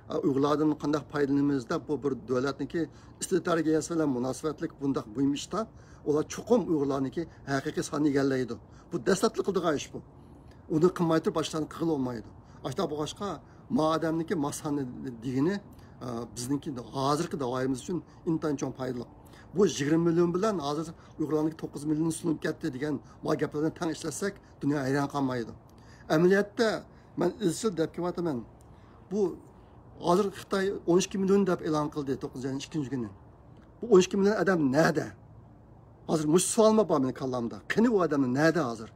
ئا، ئۇيغۇرلاردىن قانداق پايدىلىنىمىز دەپ، بۇ بىر دۆلەتنىڭكى ئىستراتېگىيەسى بىلەن مۇناسىۋەتلىك بۇنداق مۇھىم ئىشتا ئۇلار چوقۇم ئۇيغۇرلارنىڭكى ھەقىقىي سانىنى ئىگىلەيدۇ. بۇ دەسلەپتە قىلىدىغان ئىش بۇ. ئۇنى قىلماي تۇرۇپ باشقىلارنى قىلغىلى بولمايدۇ. ئاشۇنداق بولغاچقا، ما ئادەمنىڭكى ما سانى دېگىنى، ئا، بىزنىڭكى ھازىرقى داۋايىمىز ئۈچۈن ئىنتايىن چوڭ پايدىلىق. بۇ يىگىرمە مىليون بىلەن ھازىر ئۇيغۇرلارنىڭكى توققۇز مىليون سۇنۇپ كەتتى دېگەن ما گەپلەرنى تەڭ ئىشلەتسەك، دۇنيا ھەيران قالمايدۇ. ئەمەلىيەتتە، مەن ئىزچىل دەپ كېلىۋاتىمەن. بۇ ھازىر خىتاي ئون ئىككى مىليون دەپ ئېلان قىلدى توققۇزىنچى ئاينىڭ ئىككىنچى كۈنى. بۇ ئون ئىككى مىليون ئادەم نەدە؟ ھازىر مۇشۇ سوئالمۇ بار مېنىڭ كاللامدا. قېنى ئۇ ئادەملەر نەدە ھازىر؟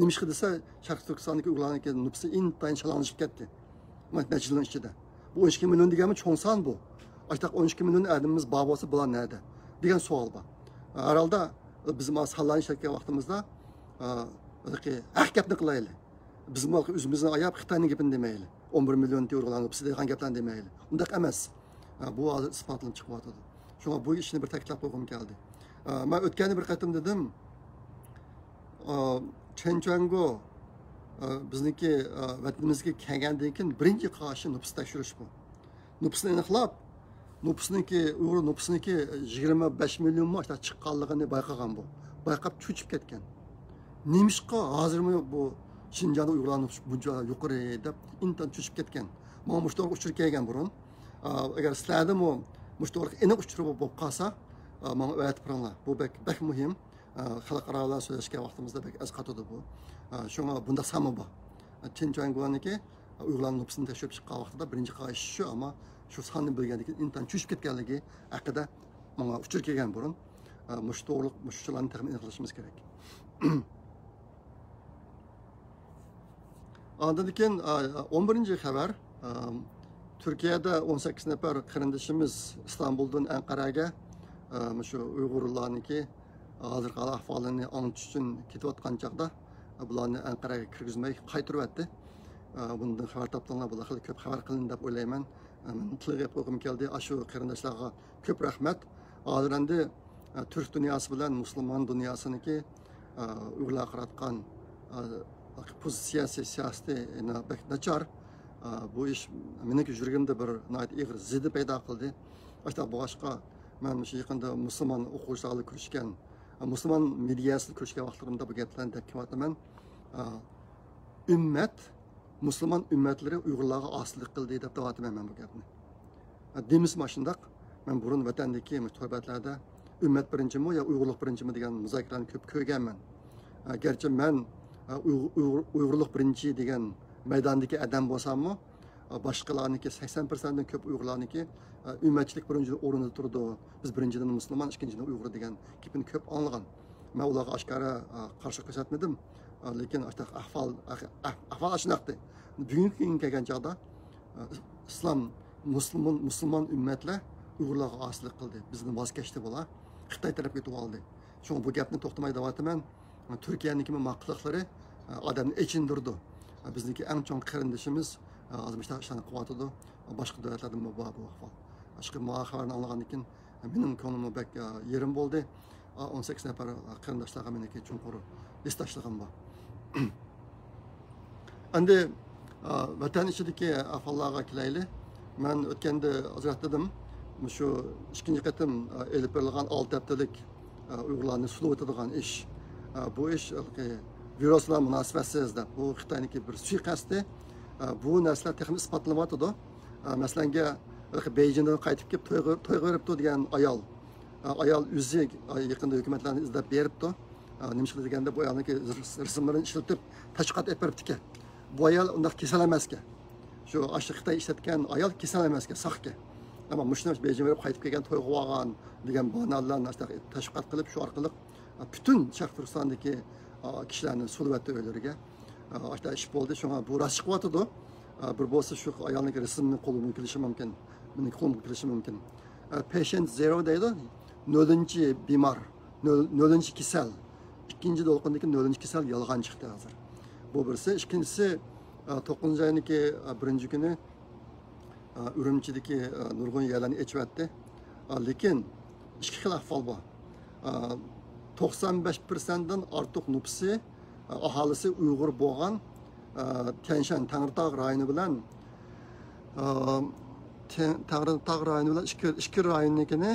نېمىشقا دېسە، شەرقىي تۈركىستاندىكى ئۇيغۇرلارنىڭكى نوپۇسى ئىنتايىن شالاڭلىشىپ كەتتى. مانا نەچچە يىلنىڭ ئىچىدە. بۇ ئون ئىككى مىليون دېگەنمۇ چوڭ سان بۇ. ئاشۇنداق ئون ئىككى مىليون ئادىمىمىز بار بولسا، بۇلار نەدە؟ دېگەن سوئال بار. ھەر ھالدا بىز مانا سانلارنى ئىشلەتكەن ۋاقتىمىزدا، ئا، ھەق گەپنى قىلايلى. بىزمۇ ئۆزىمىزنى ئاياپ، خىتاينىڭ گېپىنى دېمەيلى. ئون بىر مىليون ئۇيغۇرلارنىڭ نوپۇسى دەيدىغان گەپلەرنى دېمەيلى. ئۇنداق ئەمەس. ھە، بۇ ھازىر ئىسپاتلىنىپ چىقىۋاتىدۇ. شۇڭا بۇ ئىشنى بىر تەكىتلەپ قويغۇم كەلدى. ئا، مەن ئۆتكەندە بىر قېتىم دېدىم، ئا، چېن چۈەنگو، ئا، بىزنىڭكى، ئا، ۋەتىنىمىزگە كەلگەندىن كېيىن بىرىنچى قارىشى نوپۇس تەكشۈرۈش بۇ. نوپۇسنى ئېنىقلاپ، نوپۇسنىڭكى، ئۇيغۇر نوپۇسىنىڭكى يىگىرمە بەش مىليونمۇ ئاشۇنداق چىققانلىقىنى بايقىغان بۇ. بايقاپ چۆچۈپ كەتكەن. نېمىشقا ھازىرمۇ بۇ شىنجاڭدا ئۇيغۇرلار نوپۇسى بۇنچە يۇقىرى دەپ ئىنتايىن چۆچۈپ كەتكەن. ماڭا مۇشۇ توغرا ئۇچۇر كەلگەن بۇرۇن. ئا، ئەگەر سىلەردىمۇ مۇشۇ توغرا ئېنىق ئۇچۇر بولۇپ قالسا، ئا، ماڭا ئەۋەتىپ بېرىڭلار. بۇ بەك، بەك مۇھىم. ئا، خەلقئارا بىلەن سۆزلەشكەن ۋاقتىمىزدا بەك ئەسقاتىدۇ بۇ. ئا، شۇڭا بۇنداق سانمۇ بار. چېن چۈەنگونىڭكى ئۇيغۇرلارنىڭ نوپۇسىنى تەكشۈرۈپ چىققان ۋاقتىدا بىرىنچى قارىشى شۇ، ئەمما شۇ ساننى بىلگەندىن كېيىن ئىنتايىن چۆچۈپ كەتكەنلىكى ھەققىدە ماڭا ئۇچۇر كەلگەن بۇرۇن. ئا، مۇشۇ توغرىلىق، مۇشۇ ئۇچۇرلارنى تېخىمۇ ئېنىقلىشىمىز كېرەك. ئاندىن كېيىن، ئا، ئون بىرىنچى خەۋەر، ئا، تۈركىيەدە ئون سەككىز نەپەر قېرىندىشىمىز ئىستانبۇلدىن ئەنقەرەگە، ئا، مۇشۇ ئۇيغۇرلارنىڭكى ھازىرقى ھال ئەھۋالىنى ئاڭلىتىش ئۈچۈن كېتىۋاتقان چاغدا، ئا، بۇلارنى ئەنقەرەگە كىرگۈزمەي قايتۇرۇۋەتتى. ئا، بۇندىن خەۋەر تاپتىڭلار، بۇلار خېلى كۆپ خەۋەر قىلىندى دەپ ئويلايمەن. ئا، مەن تىلغا ئېلىپ قويغۇم كەلدى. ئاشۇ قېرىنداشلارغا كۆپ رەھمەت. ھازىر ئەمدى، ئە، تۈرك دۇنياسى بىلەن مۇسۇلمان دۇنياسىنىڭكى، ئە، ئۇيغۇرلارغا قاراتقان، ئە، پوزىتسىيەسى، سىياسىتى يەنە بەك ناچار. ئە، بۇ ئىش مېنىڭكى يۈرىكىمدە بىر ناھايىتى ئېغىر زىددىي پەيدا قىلدى. ئاشۇنداق بولغاچقا، مەن مۇشۇ يېقىندا مۇسۇلمان ئوقۇغۇچىلار بىلەن كۆرۈشكەن، مۇسۇلمان مېدىياسى بىلەن كۆرۈشكەن ۋاقىتلىرىمدا بۇ گەپلەرنى دەپ كېلىۋاتىمەن. ئە، ئۈممەت، مۇسۇلمان ئۈممەتلىرى ئۇيغۇرلارغا ئاسىيلىق قىلدى دەپ دەۋاتىمەن مەن بۇ گەپنى. دېمىسىمۇ ئاشۇنداق. مەن بۇرۇن ۋەتەندىكى مۇشۇ تور بەتلەردە ئۈممەت بىرىنچىمۇ يا ئۇيغۇرلۇق بىرىنچىمۇ دېگەن مۇزاكىرىلەرنى كۆپ كۆرگەنمەن. گەرچە مەن ئۇيغۇر، ئۇيغۇر، ئۇيغۇرلۇق بىرىنچى دېگەن مەيداندىكى ئادەم بولساممۇ، باشقىلارنىڭكى، سەكسەن پىرسەنتتىن كۆپ ئۇيغۇرلارنىڭكى ئۈممەتچىلىك بىرىنچى ئورۇندا تۇرىدۇ، بىز بىرىنچىدىن مۇسۇلمان، ئىككىنچىدىن ئۇيغۇر دېگەن گېپىنى كۆپ ئاڭلىغان. مەن ئۇلارغا ئاشكارا، ئە، قارشىلىق كۆرسەتمىدىم. ئە، لېكىن ئاشۇنداق ئەھۋال، ئەھ-، ئەھ-، ئەھۋال ئاشۇنداقتى. بۈگۈنكى كۈنگە كەلگەن چاغدا، ئە، ئىسلام، مۇسۇلمان، مۇسۇلمان ئۈممەتلەر ئۇيغۇرلارغا ئاسىيلىق قىلدى. بىزدىن ۋاز كەچتى بۇلار. خىتاي تەرەپكە ئۆتۈۋالدى. شۇڭا بۇ گەپنى توختىماي دەۋاتىمەن. تۈركىيەنىڭكى ما قىلىقلىرى، ئە، ئادەمنى ئېچىندۇرىدۇ. ئە، بىزنىڭكى ئەڭ چوڭ قېرىندىشىمىز، ئە، ھازىر مۇشۇنداق ئىشلارنى قىلىۋاتىدۇ. باشقا دۆلەتلەردىمۇ بار بۇ ئەھۋال. ئىشقىلىپ ماڭا خەۋەرنى ئاڭلىغاندىن كېيىن مېنىڭ كۆڭلۈممۇ بەك، ئە، يېرىم بولدى. ئە، ئون سەككىز نەپەر قېرىنداشلارغا مېنىڭكى چوڭقۇر ھېسداشلىقىم بار. ئەمدى، ئە، ۋەتەن ئىچىدىكى ئەھۋاللارغا كېلەيلى. مەن ئۆتكەندە ئازراق دېدىم، مۇشۇ ئىككىنچى قېتىم، ئە، ئېلىپ بېرىلغان ئالتە ھەپتىلىك، ئە، ئۇيغۇرلارنى سولىۋېتىدىغان ئىش. ئە، بۇ ئىش ھېلىقى ۋىرۇس بىلەن مۇناسىۋەتسىز دەپ، بۇ خىتاينىڭكى بىر سۇيىقەستى. ئە، بۇ نەرسىلەر تېخىمۇ ئىسپاتلىنىۋاتىدۇ. ئە، مەسىلەنگە، ھېلىقى بېيجىڭدىن قايتىپ كېلىپ تويغا، تويغا بېرىپتۇ دېگەن ئايال. ئە، ئايال ئۆزى، ئە، يېقىندا ھۆكۈمەتلەرنى ئىزدەپ بېرىپتۇ. ئە، نېمە ئىش قىلدى دېگەندە، بۇ ئايالنىڭكى رەسىملىرىنى ئىشلىتىپ تەشۋىقات ئېلىپ بېرىپتىكەن. بۇ ئايال ئۇنداق كېسەل ئەمەسكەن. شۇ ئاشۇ خىتاي ئىشلەتكەن ئايال كېسەل ئەمەسكەن، ساقكەن. ئەمما مۇشۇنى بېيجىڭ بېرىپ قايتىپ كەلگەن، تويغا بارغان دېگەن باھانە بىلەن تەشۋىقات قىلىپ، شۇ ئارقىلىق پۈتۈن شەرقىي تۈركىستاندىكى، ئا، كىشىلەرنى سولىۋەتتى ئۆيلىرىگە. ئا، ئاشۇنداق ئىش بولدى، شۇڭا بۇ راست چىقىۋاتىدۇ. ئا، بىر بولسا شۇ ئايالنىڭكى رەسىمى قولۇمغا كېلىشى مۇمكىن، مېنىڭ قولۇمغا كېلىشى مۇمكىن. ئا، patient zero دەيدۇ، نۆلىنچى بىمار، نۆل-، نۆلىنچى كېسەل، ئىككىنچى دولقۇندىكى نۆلىنچى كېسەل يالغان چىقتى ھازىر. بۇ بىرسى. ئىككىنچىسى، ئا، توققۇزىنچى ئاينىڭكى، ئا، بىرىنچى كۈنى ئا، ئۈرۈمچىدىكى، ئا، نۇرغۇن يەرلەرنى ئېچىۋەتتى. ئا، لېكىن ئىككى خىل ئەھۋال بار. ئا، توقسان بەش پىرسەنتتىن ئارتۇق نوپۇسى، ئا، ئاھالىسى ئۇيغۇر بولغان، ئا، تيەنشان تەڭرىتاغ رايونى بىلەن، ئا، تيەن-، تەڭرىتاغ رايونى بىلەن ئىككى، ئىككى رايوننىڭكىنى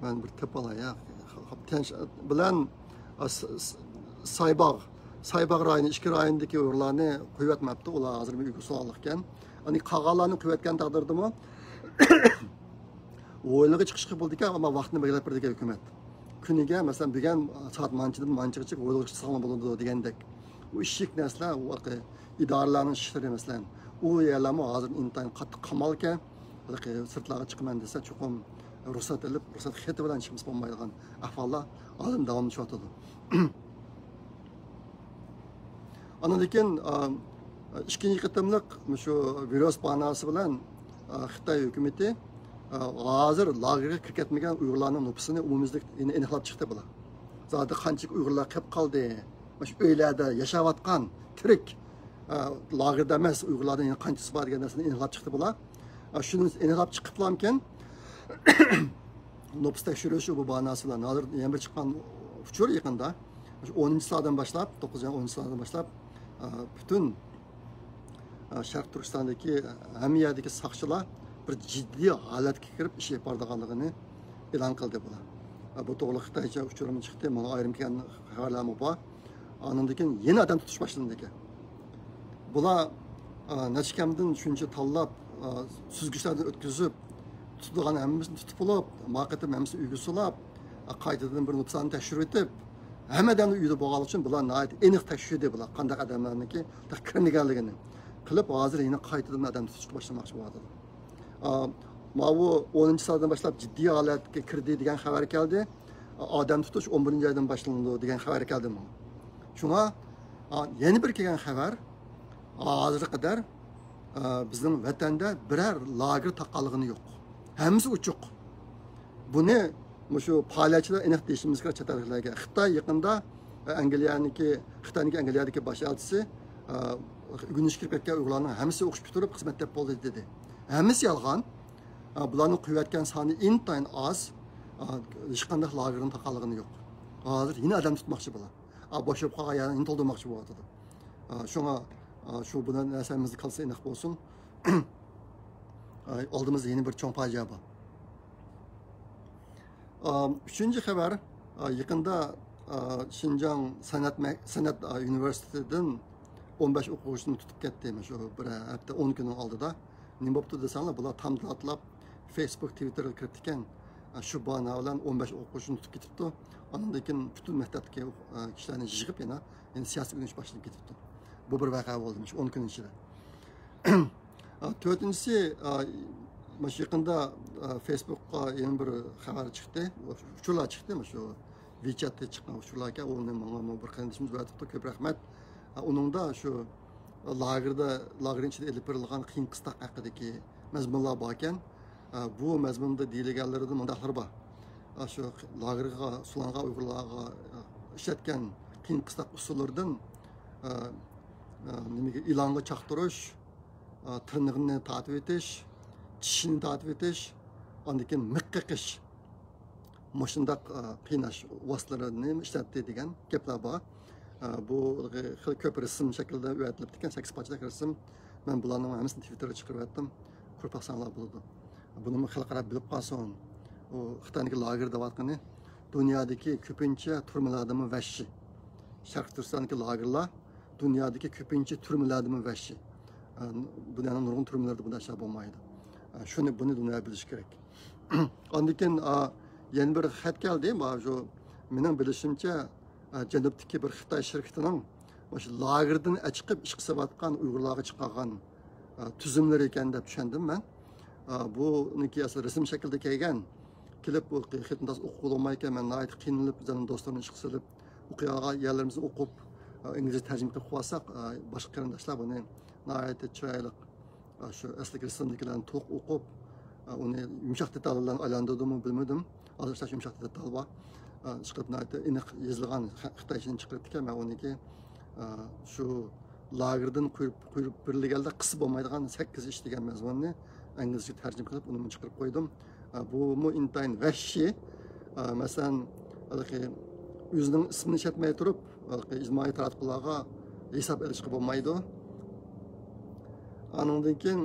مەن بىر تېپىپ ئالاي، يا. تيەنش-، بىلەن، ئا، س-، س-، سايباغ، سايباغ رايونى، ئىككى رايوندىكى ئۇيغۇرلارنى قويۇۋەتمەپتۇ. ئۇلار ھازىر ئۆيگە سولانلىقكەن. يەنى قالغانلارنى قويۇۋەتكەن تەقدىردىمۇ، ھويلىغا چىقىشقا بولىدىكەن، ئەمما ۋاقىتنى بەلگىلەپ بېرىدىكەن ھۆكۈمەت. كۈنىگە، مەسىلەن، بۈگۈن سائەت مانچىدىن مانچىغىچە ھويلىغا چىقساڭلار بولىدۇ دېگەندەك. ئۇ ئىشىك نەرسىلەر، ئۇ ئىدارىلەرنىڭ ئىشلىرى، مەسىلەن، ئۇ يەرلەرمۇ ھازىر ئىنتايىن قاتتىق قامالكەن. ھېلىقى سىرتلارغا چىقىمەن دېسە، چوقۇم رۇخسەت ئېلىپ، رۇخسەت خېتى بىلەن چىقمىسا بولمايدىغان ئەھۋاللار ھازىر داۋاملىشىۋاتىدۇ. ئاندىن كېيىن، ئا، ئىككىنچى قېتىملىق مۇشۇ ۋىرۇس باھانىسى بىلەن، ئا، خىتاي ھۆكۈمىتى، ئا، ھازىر لاگېرغا كىرىپ كەتمىگەن ئۇيغۇرلارنىڭ نوپۇسىنى ئومۇميۈزلۈك ئېنىقلاپ چىقتى بۇلار. زادى قانچىلىك ئۇيغۇرلار قېلىپ قالدى؟ مۇشۇ ئۆيلەردە ياشاۋاتقان، تىرىك، ئە، لاگېردا ئەمەس ئۇيغۇرلاردىن يەنە قانچىسى بار دېگەن نەرسىنى ئېنىقلاپ چىقتى بۇلار. ئە، شۇنى ئېنىقلاپ چىقىپلامكەن، نوپۇس تەكشۈرۈش بۇ باھانىسى بىلەن ھازىر يەنە بىر چىققان ئۇچۇر يېقىندا. شۇ ئونىنچى سائەتتىن باشلاپ، توققۇزىنچى، ئونىنچى سائەتتىن باشلاپ، ئە، پۈتۈن ئە، شەرقىي تۈركىستاندىكى ھەممە يەردىكى ساقچىلار بىر جىددىي ھالەتكە كىرىپ ئىش ئېلىپ بارىدىغانلىقىنى ئېلان قىلدى بۇلار. ئە، بۇ توغرىلىق خىتايچە ئۇچۇرمۇ چىقتى، ماڭا ئايرىم كەلگەن خەۋەرلەرمۇ بار. ئاندىن كېيىن يەنە ئادەم تۇتۇش باشلىنىدىكەن. بۇلار، ئە، نەچچە كەمدىن شۇنچە تاللاپ، ئە، سۈزگۈچلەردىن ئۆتكۈزۈپ، تۇتىدىغان ھەممىسىنى تۇتۇپ بولۇپ، ما قېتىم ھەممىسىنى ئۆيگە سولاپ، ئە، قايتىدىن بىر نوپۇسلارنى تەكشۈرۈۋېتىپ، ھەممە ئادەمنىڭ ئۆيىدە بولغانلىقى ئۈچۈن بۇلار ناھايىتى ئېنىق تەكشۈردى، بۇلار قانداق ئادەملەرنىڭكى تېخى كىرمىگەنلىكىنى قىلىپ، ھازىر يەنە قايتىدىن ئادەم تۇتۇشقا باشلىماقچى بولۇۋاتىدۇ. ئا، ماۋۇ ئونىنچى سائەتتىن باشلاپ جىددىي ھالەتكە كىردى دېگەن خەۋەر كەلدى. ئادەم تۇتۇش ئون بىرىنچى ئايدىن باشلىنىدۇ دېگەن خەۋەر كەلدى ماڭا. شۇڭا، ئا، يەنە بىر كەلگەن خەۋەر، ھازىرغا قەدەر، ئا، بىزنىڭ ۋەتەندە بىرەر لاگېر تاقالغىنى يوق. ھەممىسى ئوچۇق. بۇنى مۇشۇ پائالىيەتچىلەر ئېنىق دېيىشىمىز كېرەك چەت ئەللىكلەرگە. خىتاي يېقىندا، ئە، ئەنگلىيەنىڭكى، خىتاينىڭكى ئەنگلىيەدىكى باش ئەلچىسى، ئە، ئۆگىنىشكە كىرىپ كەتكەن ئۇيغۇرلارنىڭ ھەممىسى ئوقۇش پۈتتۈرۈپ خىزمەت دەپ بولدى دېدى. ھەممىسى يالغان. ئە، بۇلارنىڭ قويۇۋەتكەن سانى ئىنتايىن ئاز. ئە، ھېچقانداق لاگېرنىڭ تاقالغىنى يوق. ھازىر يەنە ئادەم تۇتماقچى بۇلار. ئە، بوشاپ قالغان يەرنى يەنە تولدۇرماقچى بولۇۋاتىدۇ. ئە، شۇڭا، ئە، شۇ بۇ نەرسىمىزنى قىلسا ئېنىق بولسۇن. ئە، ئالدىمىزدا يەنە بىر چوڭ پاجىئە بار. ئا، ئۈچىنچى خەۋەر، ئا، يېقىندا، ئا، شىنجاڭ سەنئەت مە-، سەنئەت، ئا، ئۇنىۋېرسىتېتىدىن ئون بەش ئوقۇغۇچىنى تۇتۇپ كەتتى، مۇشۇ بىر ھەپتە، ئون كۈننىڭ ئالدىدا. نېمە بوپتۇ دېسەڭلار، بۇلار تامدا ئاتلاپ فېيسبۇك، تىۋىتتېرغا كىرىپتىكەن. ئا، شۇ باھانە بىلەن ئون بەش ئوقۇغۇچىنى تۇتۇپ كېتىپتۇ. ئاندىن كېيىن پۈتۈن مەكتەپتىكى، ئا، كىشىلەرنى يىغىپ يەنە، يەنە سىياسىي ئۆگىنىش باشلىنىپ كېتىپتۇ. بۇ بىر ۋەقە بولدى، مۇشۇ ئون كۈن ئىچىدە. ئا، تۆتىنچىسى، ئا، مۇشۇ يېقىندا، ئا، فېيسبۇكقا يەنە بىر خەۋەر چىقتى، ئۇچۇرلار چىقتى، مۇشۇ ۋىچەتتە چىققان ئۇچۇرلاركەن، ئۇنى ماڭا بۇ بىر قېرىندىشىمىز ئەۋەتىپتۇ، كۆپ رەھمەت. ئا، ئۇنىڭدا شۇ لاگېردا، لاگېرنىڭ ئىچىدە ئېلىپ بېرىلغان قىيىن قىستاق ھەققىدىكى مەزمۇنلار باركەن. ئا، بۇ مەزمۇندا دېيىلگەنلىرىدىن مۇنداقلار بار. ئا، شۇ لاگېرغا سولانغان ئۇيغۇرلارغا، ئا، ئىشلەتكەن قىيىن قىستاق ئۇسۇللىرىدىن، ئا، نېمىگە، ئىلانغا چاقتۇرۇش، تىرنىقىنى تارتىۋېتىش، چىشىنى تارتىۋېتىش، ئاندىن كېيىن مىخ قېقىش، مۇشۇنداق قىيناش ۋاسىتىلىرىنى ئىشلەتتى دېگەن گەپلەر بار. بۇ خېلى كۆپ رەسىم شەكلىدە ئەۋەتىلىپتىكەن، سەككىز پارچىلىق رەسىم. مەن بۇلارنىڭ ھەممىسىنى تىۋىتتېرغا چىقىرىۋەتتىم. كۆرۈپ باقساڭلار بولىدۇ. بۇنىمۇ خەلقئارا بىلىپ قالسۇن. ئۇ خىتاينىڭكى لاگېر دەۋاتقىنى دۇنيادىكى كۆپىنچە تۈرمىلەردىمۇ ۋەھشىي. شەرقىي تۈركىستاندىكى لاگېرلار دۇنيادىكى كۆپىنچە تۈرمىلەردىمۇ ۋەھشىي. ئە، دۇنيانىڭ نۇرغۇن تۈرمىلىرىدە بۇنداق ئىشلار بولمايدۇ. ئە، شۇنى، بۇنى دۇنيا بىلىشى كېرەك. ئاندىن كېيىن، ئا، يەنە بىر خەت كەلدى. ما شۇ، مېنىڭ بىلىشىمچە، ئە، جەنۇبتىكى بىر خىتاي شىركىتىنىڭ مۇشۇ لاگېردىن ئەچىقىپ ئىش قىلىۋاتقان ئۇيغۇرلارغا چىقارغان، ئە، تۈزۈملىرى ئىكەن دەپ چۈشەندىم مەن. ئە، بۇنىڭكى ئەسلى رەسىم شەكلىدە كەلگەن. كېلىپ، بۇ خېتىنى تاس ئوقۇغىلى بولمايدىكەن، مەن ناھايىتى قىينىلىپ، ئۆزۈمنىڭ دوستلىرىمنى ئىشقا سېلىپ، ئوقۇيالىغان يەرلىرىمىزنى ئوقۇپ، ئە، ئىنگلىزچە تەرجىمە قىلىپ قويساق، ئە، باشقا قېرىنداشلار بۇنى ناھايىتى چىرايلىق، ئە، شۇ ئەسلىكى رەسىمدىكىلەرنى تولۇق ئوقۇپ، ئە، ئۇنى يۇمشاق دېتال بىلەن ئايلاندۇردىمۇ بىلمىدىم. ھازىر ئىشلەش يۇمشاق دېتال بار. ئە، ئىشقىلىپ ناھايىتى ئېنىق يېزىلغان خە-، خىتايچىنى چىقىرىپتىكەن. مەن ئۇنىڭكى، ئە، شۇ لاگېردىن قويۇپ، قويۇپ بېرىلگەندە قىلسا بولمايدىغان سەككىز ئىش دېگەن مەزمۇننى ئىنگلىزچە تەرجىمە قىلىپ، ئۇنىمۇ چىقىرىپ قويدۇم. ئە، بۇمۇ ئىنتايىن ۋەھشىي. ئە، مەسىلەن، ھېلىقى ئۆزىنىڭ ئىسمىنى ئىشلەتمەي تۇرۇپ، ھېلىقى ئىجتىمائىي تاراتقۇلارغا ھېساب ئېلىشقا بولمايدۇ. ئانىڭدىن كېيىن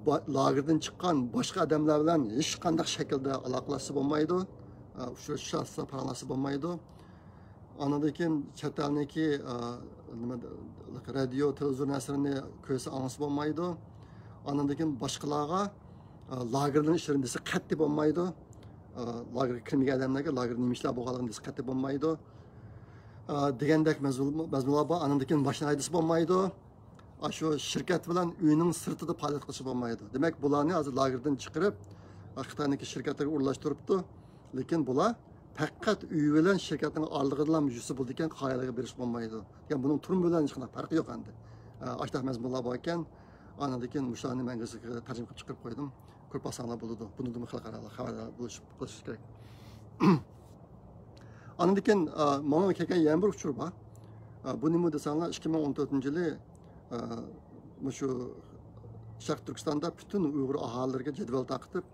با-، لاگېردىن چىققان باشقا ئادەملەر بىلەن ھېچقانداق شەكىلدە ئالاقىلەشسە بولمايدۇ. ئە، ئۇچرىشىشسا، پاراڭلاشسا بولمايدۇ. ئانىڭدىن كېيىن چەت ئەلنىڭكى، ئە، نېمە، رادىيو، تېلېۋىزور نەرسىلىرىنى كۆرسە، ئاڭلىسا بولمايدۇ. ئانىڭدىن كېيىن باشقىلارغا، ئە، لاگېرنىڭ ئىشلىرىنى دېسە قەتئىي بولمايدۇ. ئە، لاگېرغا كىرمىگەن ئادەملەرگە لاگېردا نېمە ئىشلار بولغانلىقىنى دېسە قەتئىي بولمايدۇ. ئە، دېگەندەك مەزمۇن-، مەزمۇنلار بار. ئانىڭدىن كېيىن ماشىنا ھەيدىسە بولمايدۇ. ئاشۇ شىركەت بىلەن ئۆينىڭ سىرتىدا پائالىيەت قىلىشقا بولمايدۇ. دېمەك، بۇلارنى ھازىر لاگېردىن چىقىرىپ، خىتاينىڭكى شىركەتلىرىگە ئورۇنلاشتۇرۇپتۇ. لېكىن بۇلار پەقەت ئۆي بىلەن شىركەتنىڭ ئارىلىقىدىلا يۈرسە بولىدىكەن، قايەرلەرگە بېرىشقا بولمايدۇ. يەنى بۇنىڭ تۈرمە بىلەن ھېچقانداق پەرقى يوق ئەمدى. ئاشۇنداق مەزمۇنلار بار ئىكەن. ئاندىن كېيىن مۇشۇلارنى مەن ئىنگلىزچىگە تەرجىمە قىلىپ چىقىرىپ قويدۇم. كۆرۈپ باقساڭلار بولىدۇ. بۇنىڭدىنمۇ خەلقئارالىق خەۋەردار بولۇش، قىلىش كېرەك. ئاندىن كېيىن، ئا، ماڭا كەلگەن يەنە بىر ئۇچۇر بار. ئا، بۇ نېمە دېسەڭلار، ئىككى مىڭ ئون تۆتىنچى يىلى، ئا، مۇشۇ شەرقىي تۈركىستاندا پۈتۈن ئۇيغۇر ئاھالىلىرىگە جەدۋەل تارقىتىپ،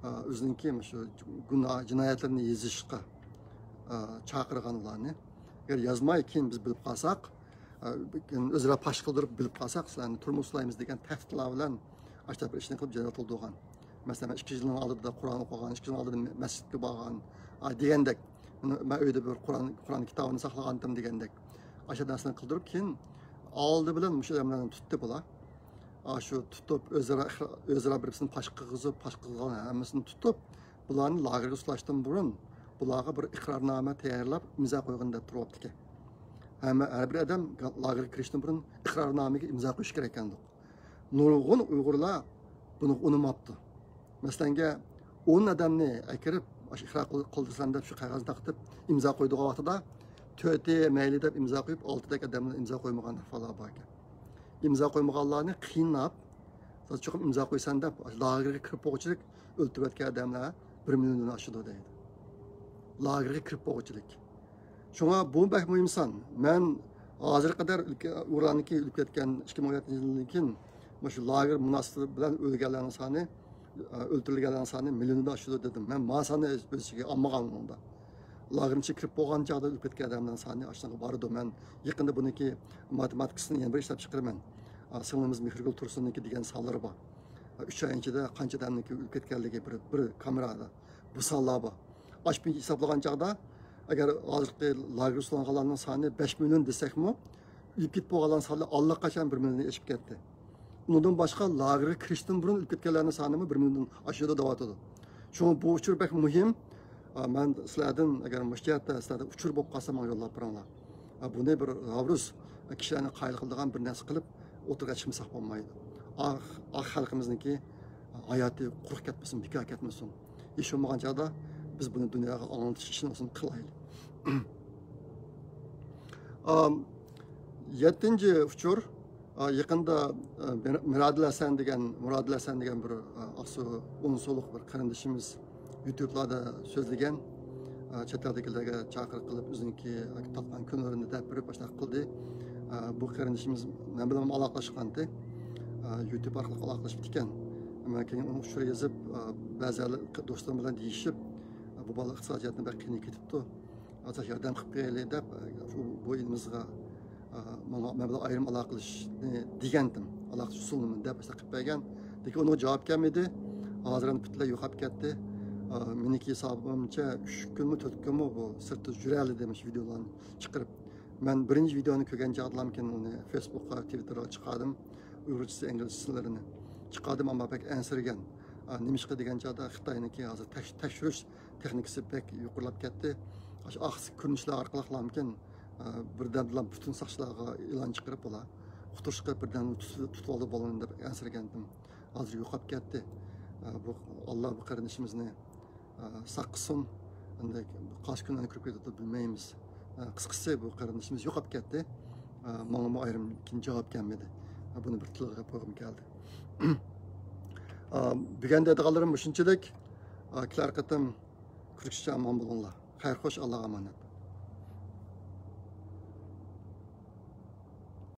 ئا، ئۆزىنىڭكى مۇشۇ گۇناھ، جىنايەتلىرىنى يېزىشقا، ئا، چاقىرغان ئۇلارنى. ئەگەر يازماي، كېيىن بىز بىلىپ قالساق، ئا، ئۆزئارا پاش قىلدۇرۇپ بىلىپ قالساق، سىلەرنى تۈرمىگە سولايمىز دېگەن تەھدىتلەر بىلەن ئاشۇنداق بىر ئىشنى قىلىپ جەدۋەل تولدۇرغان. مەسىلەن، مەن ئىككى يىلنىڭ ئالدىدا قۇرئان ئوقۇغان، ئىككى يىلنىڭ ئالدىدا مەسچىتكە بارغان، ئا، دېگەندەك. مەن ئۆيدە بىر قۇرئان، قۇرئان كىتابىنى ساقلىغانتىم دېگەندەك. ئاشۇ نەرسىلەرنى قىلدۇرۇپ، كېيىن ئالدى بىلەن مۇشۇ ئادەملەرنى تۇتتى بۇلار. ئاشۇ تۇتۇپ، ئۆزئارا ئىقرا-، ئۆزئارا بىر-بىرسىنى پاش قىلغۇزۇپ، پاش قىلغان ھەممىسىنى تۇتۇپ، بۇلارنى لاگېرغا سولاشتىن بۇرۇن، بۇلارغا بىر ئىقرارنامە تەييارلاپ، ئىمزا قويغىن دەپ تۇرۇۋاپتىكەن. ھەممە، ھەر بىر ئادەم لاگېرغا كىرىشتىن بۇرۇن ئىقرارنامىگە ئىمزا قويۇشى كېرەك ئىكەن. نۇرغۇن ئۇيغۇرلار بۇنى ئۇنىماپتۇ. مەسىلەنگە، ئون ئادەمنى ئەكىرىپ، ئاشۇ ئىقرار قىل-، قىلدۇرسام دەپ شۇ قەغەزنى تارقىتىپ ئىمزا قويىدىغان ۋاقتىدا، تۆتى مەيلى دەپ ئىمزا قويۇپ، ئالتىدەك ئادەملەر ئىمزا قويمىغان ئەھۋاللار بار ئىكەن. ئىمزا قويمىغانلارنى قىيناپ، سەن چوقۇم ئىمزا قويىسەن دەپ، لاگېرغا كىرىپ بولغۇچىلىك ئۆلتۈرۈۋەتكەن ئادەملەر بىر مىليوندىن ئاشىدۇ دەيدۇ. لاگېرغا كىرىپ بولغۇچىلىك. شۇڭا بۇ بەك مۇھىم سان. مەن ھازىرغا قەدەر ئۆلكە-، ئۇيغۇرلارنىڭكى ئۆلۈپ كەتكەن ئىككى مىڭ ئون يەتتىنچى يىلدىن كېيىن مۇشۇ لاگېر مۇناسىۋىتى بىلەن ئۆلگەنلەرنىڭ سانى، ئۆلتۈرۈلگەنلەرنىڭ سانى مىليوندىن ئاشىدۇ دېدىم. مەن ما ساننى ئۆز ئىچىگە ئالمىغان ئۇنىڭدا. لاگېرنىڭ ئىچىگە كىرىپ بولغان چاغدا ئۆلۈپ كەتكەن ئادەملەرنىڭ سانى ئاشۇنىڭغا بارىدۇ. مەن يېقىندا بۇنىڭكى ماتېماتىكىسىنى يەنە بىر ئىشلەپ چىقىرىمەن. سىڭلىمىز مېھرىگۈل تۇرسۇننىڭكى دېگەن سانلىرى بار. ئۈچ ئاينىڭ ئىچىدە قانچە ئادەمنىڭكى ئۆلۈپ كەتكەنلىكى بىر، بىر كامېرادا. بۇ سانلار بار. ئاشۇ بويىچە ھېسابلىغان چاغدا، ئەگەر ھازىرقى لاگېرغا سولانغانلارنىڭ سانى بەش مىليون دېسەكمۇ، ئۆلۈپ كېتىپ بولغانلارنىڭ سانى ئاللىقاچان بىر مىليوندىن ئېشىپ كەتتى. ئۇنىڭدىن باشقا لاگېرغا كىرىشتىن بۇرۇن ئۆلۈپ كەتكەنلەرنىڭ سانىمۇ بىر مىليوندىن ئاشىدۇ دەۋاتىدۇ. شۇڭا بۇ ئۇچۇر بەك مۇھىم. ئا، مەن سىلەردىن، ئەگەر مۇشۇ جەھەتتە سىلەردە ئۇچۇر بولۇپ قالسا، ماڭا يوللاپ بېرىڭلار. ئا، بۇنى بىر راۋرۇس كىشىلەرنى قايىل قىلىدىغان بىر نەرسە قىلىپ ئوتتۇرىغا چىقمىساق بولمايدۇ. ئاھ، ئاھ، خەلقىمىزنىڭكى ھاياتى قۇرۇق كەتمىسۇن، بىكار كەتمىسۇن. ھېچ بولمىغان چاغدا بىز بۇنى دۇنياغا ئاڭلىتىش ئىشىنى قىلايلى. ئام، يەتتىنچى ئۇچۇر، ئا، يېقىندا، ئا، مىر-، مىرادىل ھەسەن دېگەن، مۇرادىل ھەسەن دېگەن بىر، ئا، ئاقسۇ ئونسۇلۇق بىر قېرىندىشىمىز يۇتۇبلاردا سۆزلىگەن، ئا، چەت ئەلدىكىلەرگە چاقىرىق قىلىپ، ئۆزىنىڭكى تارتقان كۈنلىرىنى دەپ بېرىپ، باشلاق قىلدى. ئە، بۇ قېرىندىشىمىز مەن بىلەن ئالاقىلاشقانتى. ئە، يۇتۇب ئارقىلىق ئالاقىلىشىپتىكەن. مەن كېيىن ئۇنىڭ ئۇچۇر يېزىپ، ئە، بەزى دوستلىرىم بىلەن دېيىشىپ، ئە، بۇ بالا ئىقتىسادىي جەھەتتىن بەك قىينىلىپ كېتىپتۇ. ھازىر ياردەم قىلىپ بېرەيلى دەپ، ئە، شۇ بۇ ئىنىمىزغا، ئە، ماڭا، مەن بىلەن ئايرىم ئالاقىلىشىشنى دېگەنتىم. ئالاقىلىشىش ئۇسۇلىنى دەپ مەسلىھەت قىلىپ بەرگەن. لېكىن ئۇنىڭ جاۋاب كەلمىدى. ھازىر ئەمدى پۈتۈنلەي يوقاپ كەتتى. ئە، مېنىڭكى ھېسابىمچە ئۈچ كۈنمۇ، تۆت كۈنمۇ بۇ سىرتتا يۈرەلىدى، مۇشۇ ۋىدېئولارنى چىقىرىپ. مەن بىرىنچى ۋىدېئونى كۆرگەن چاغدىلامكىن ئۇنى فېيسبۇكقا، تىۋىتتېرغا چىقاردىم. ئۇيغۇرچىسى، ئىنگلىزچىلىرىنى چىقاردىم، ئەمما بەك ئەنسىرىگەن. ئا، نېمىشقا دېگەن چاغدا خىتاينىڭكى ھازىر تەك-، تەكشۈرۈش تېخنىكىسى بەك يۇقىرىلاپ كەتتى. ئاشۇ ئاخىرقى كۆرۈنۈشلەر ئارقىلىقلامكىن، ئا، بىردەمدىلا پۈتۈن ساقچىلارغا ئېلان چىقىرىپ بولا. ئۇقتۇرۇش قىلىپ بىردەم تۇتۇپ، تۇتۇۋالدى بولىمەن دەپ ئەنسىرىگەنتىم. ھازىر يوقاپ كەتتى. ئا، بۇ، ئاللا بۇ قېرىندىشىمىزنى ئە، ساقلىسۇن. ئەمدى قايسى كۈنلەرنى كۆرۈپ كېتىدۇ بىلمەيمىز. ئە، قىسقىسى بۇ قېرىندىشىمىز يوقاپ كەتتى. ئە، ماڭىمۇ ئايرىم كېيىن جاۋاب كەلمىدى. ئە، بۇنى بىر تىلغا قويغۇم كەلدى. ئە، بۈگۈن دەيدىغانلىرىم مۇشۇنچىلىك. ئە، كېلەر قېتىم كۆرۈشكىچە ئامان بولۇڭلار. خەير خوش، ئاللاغا ئامانەت.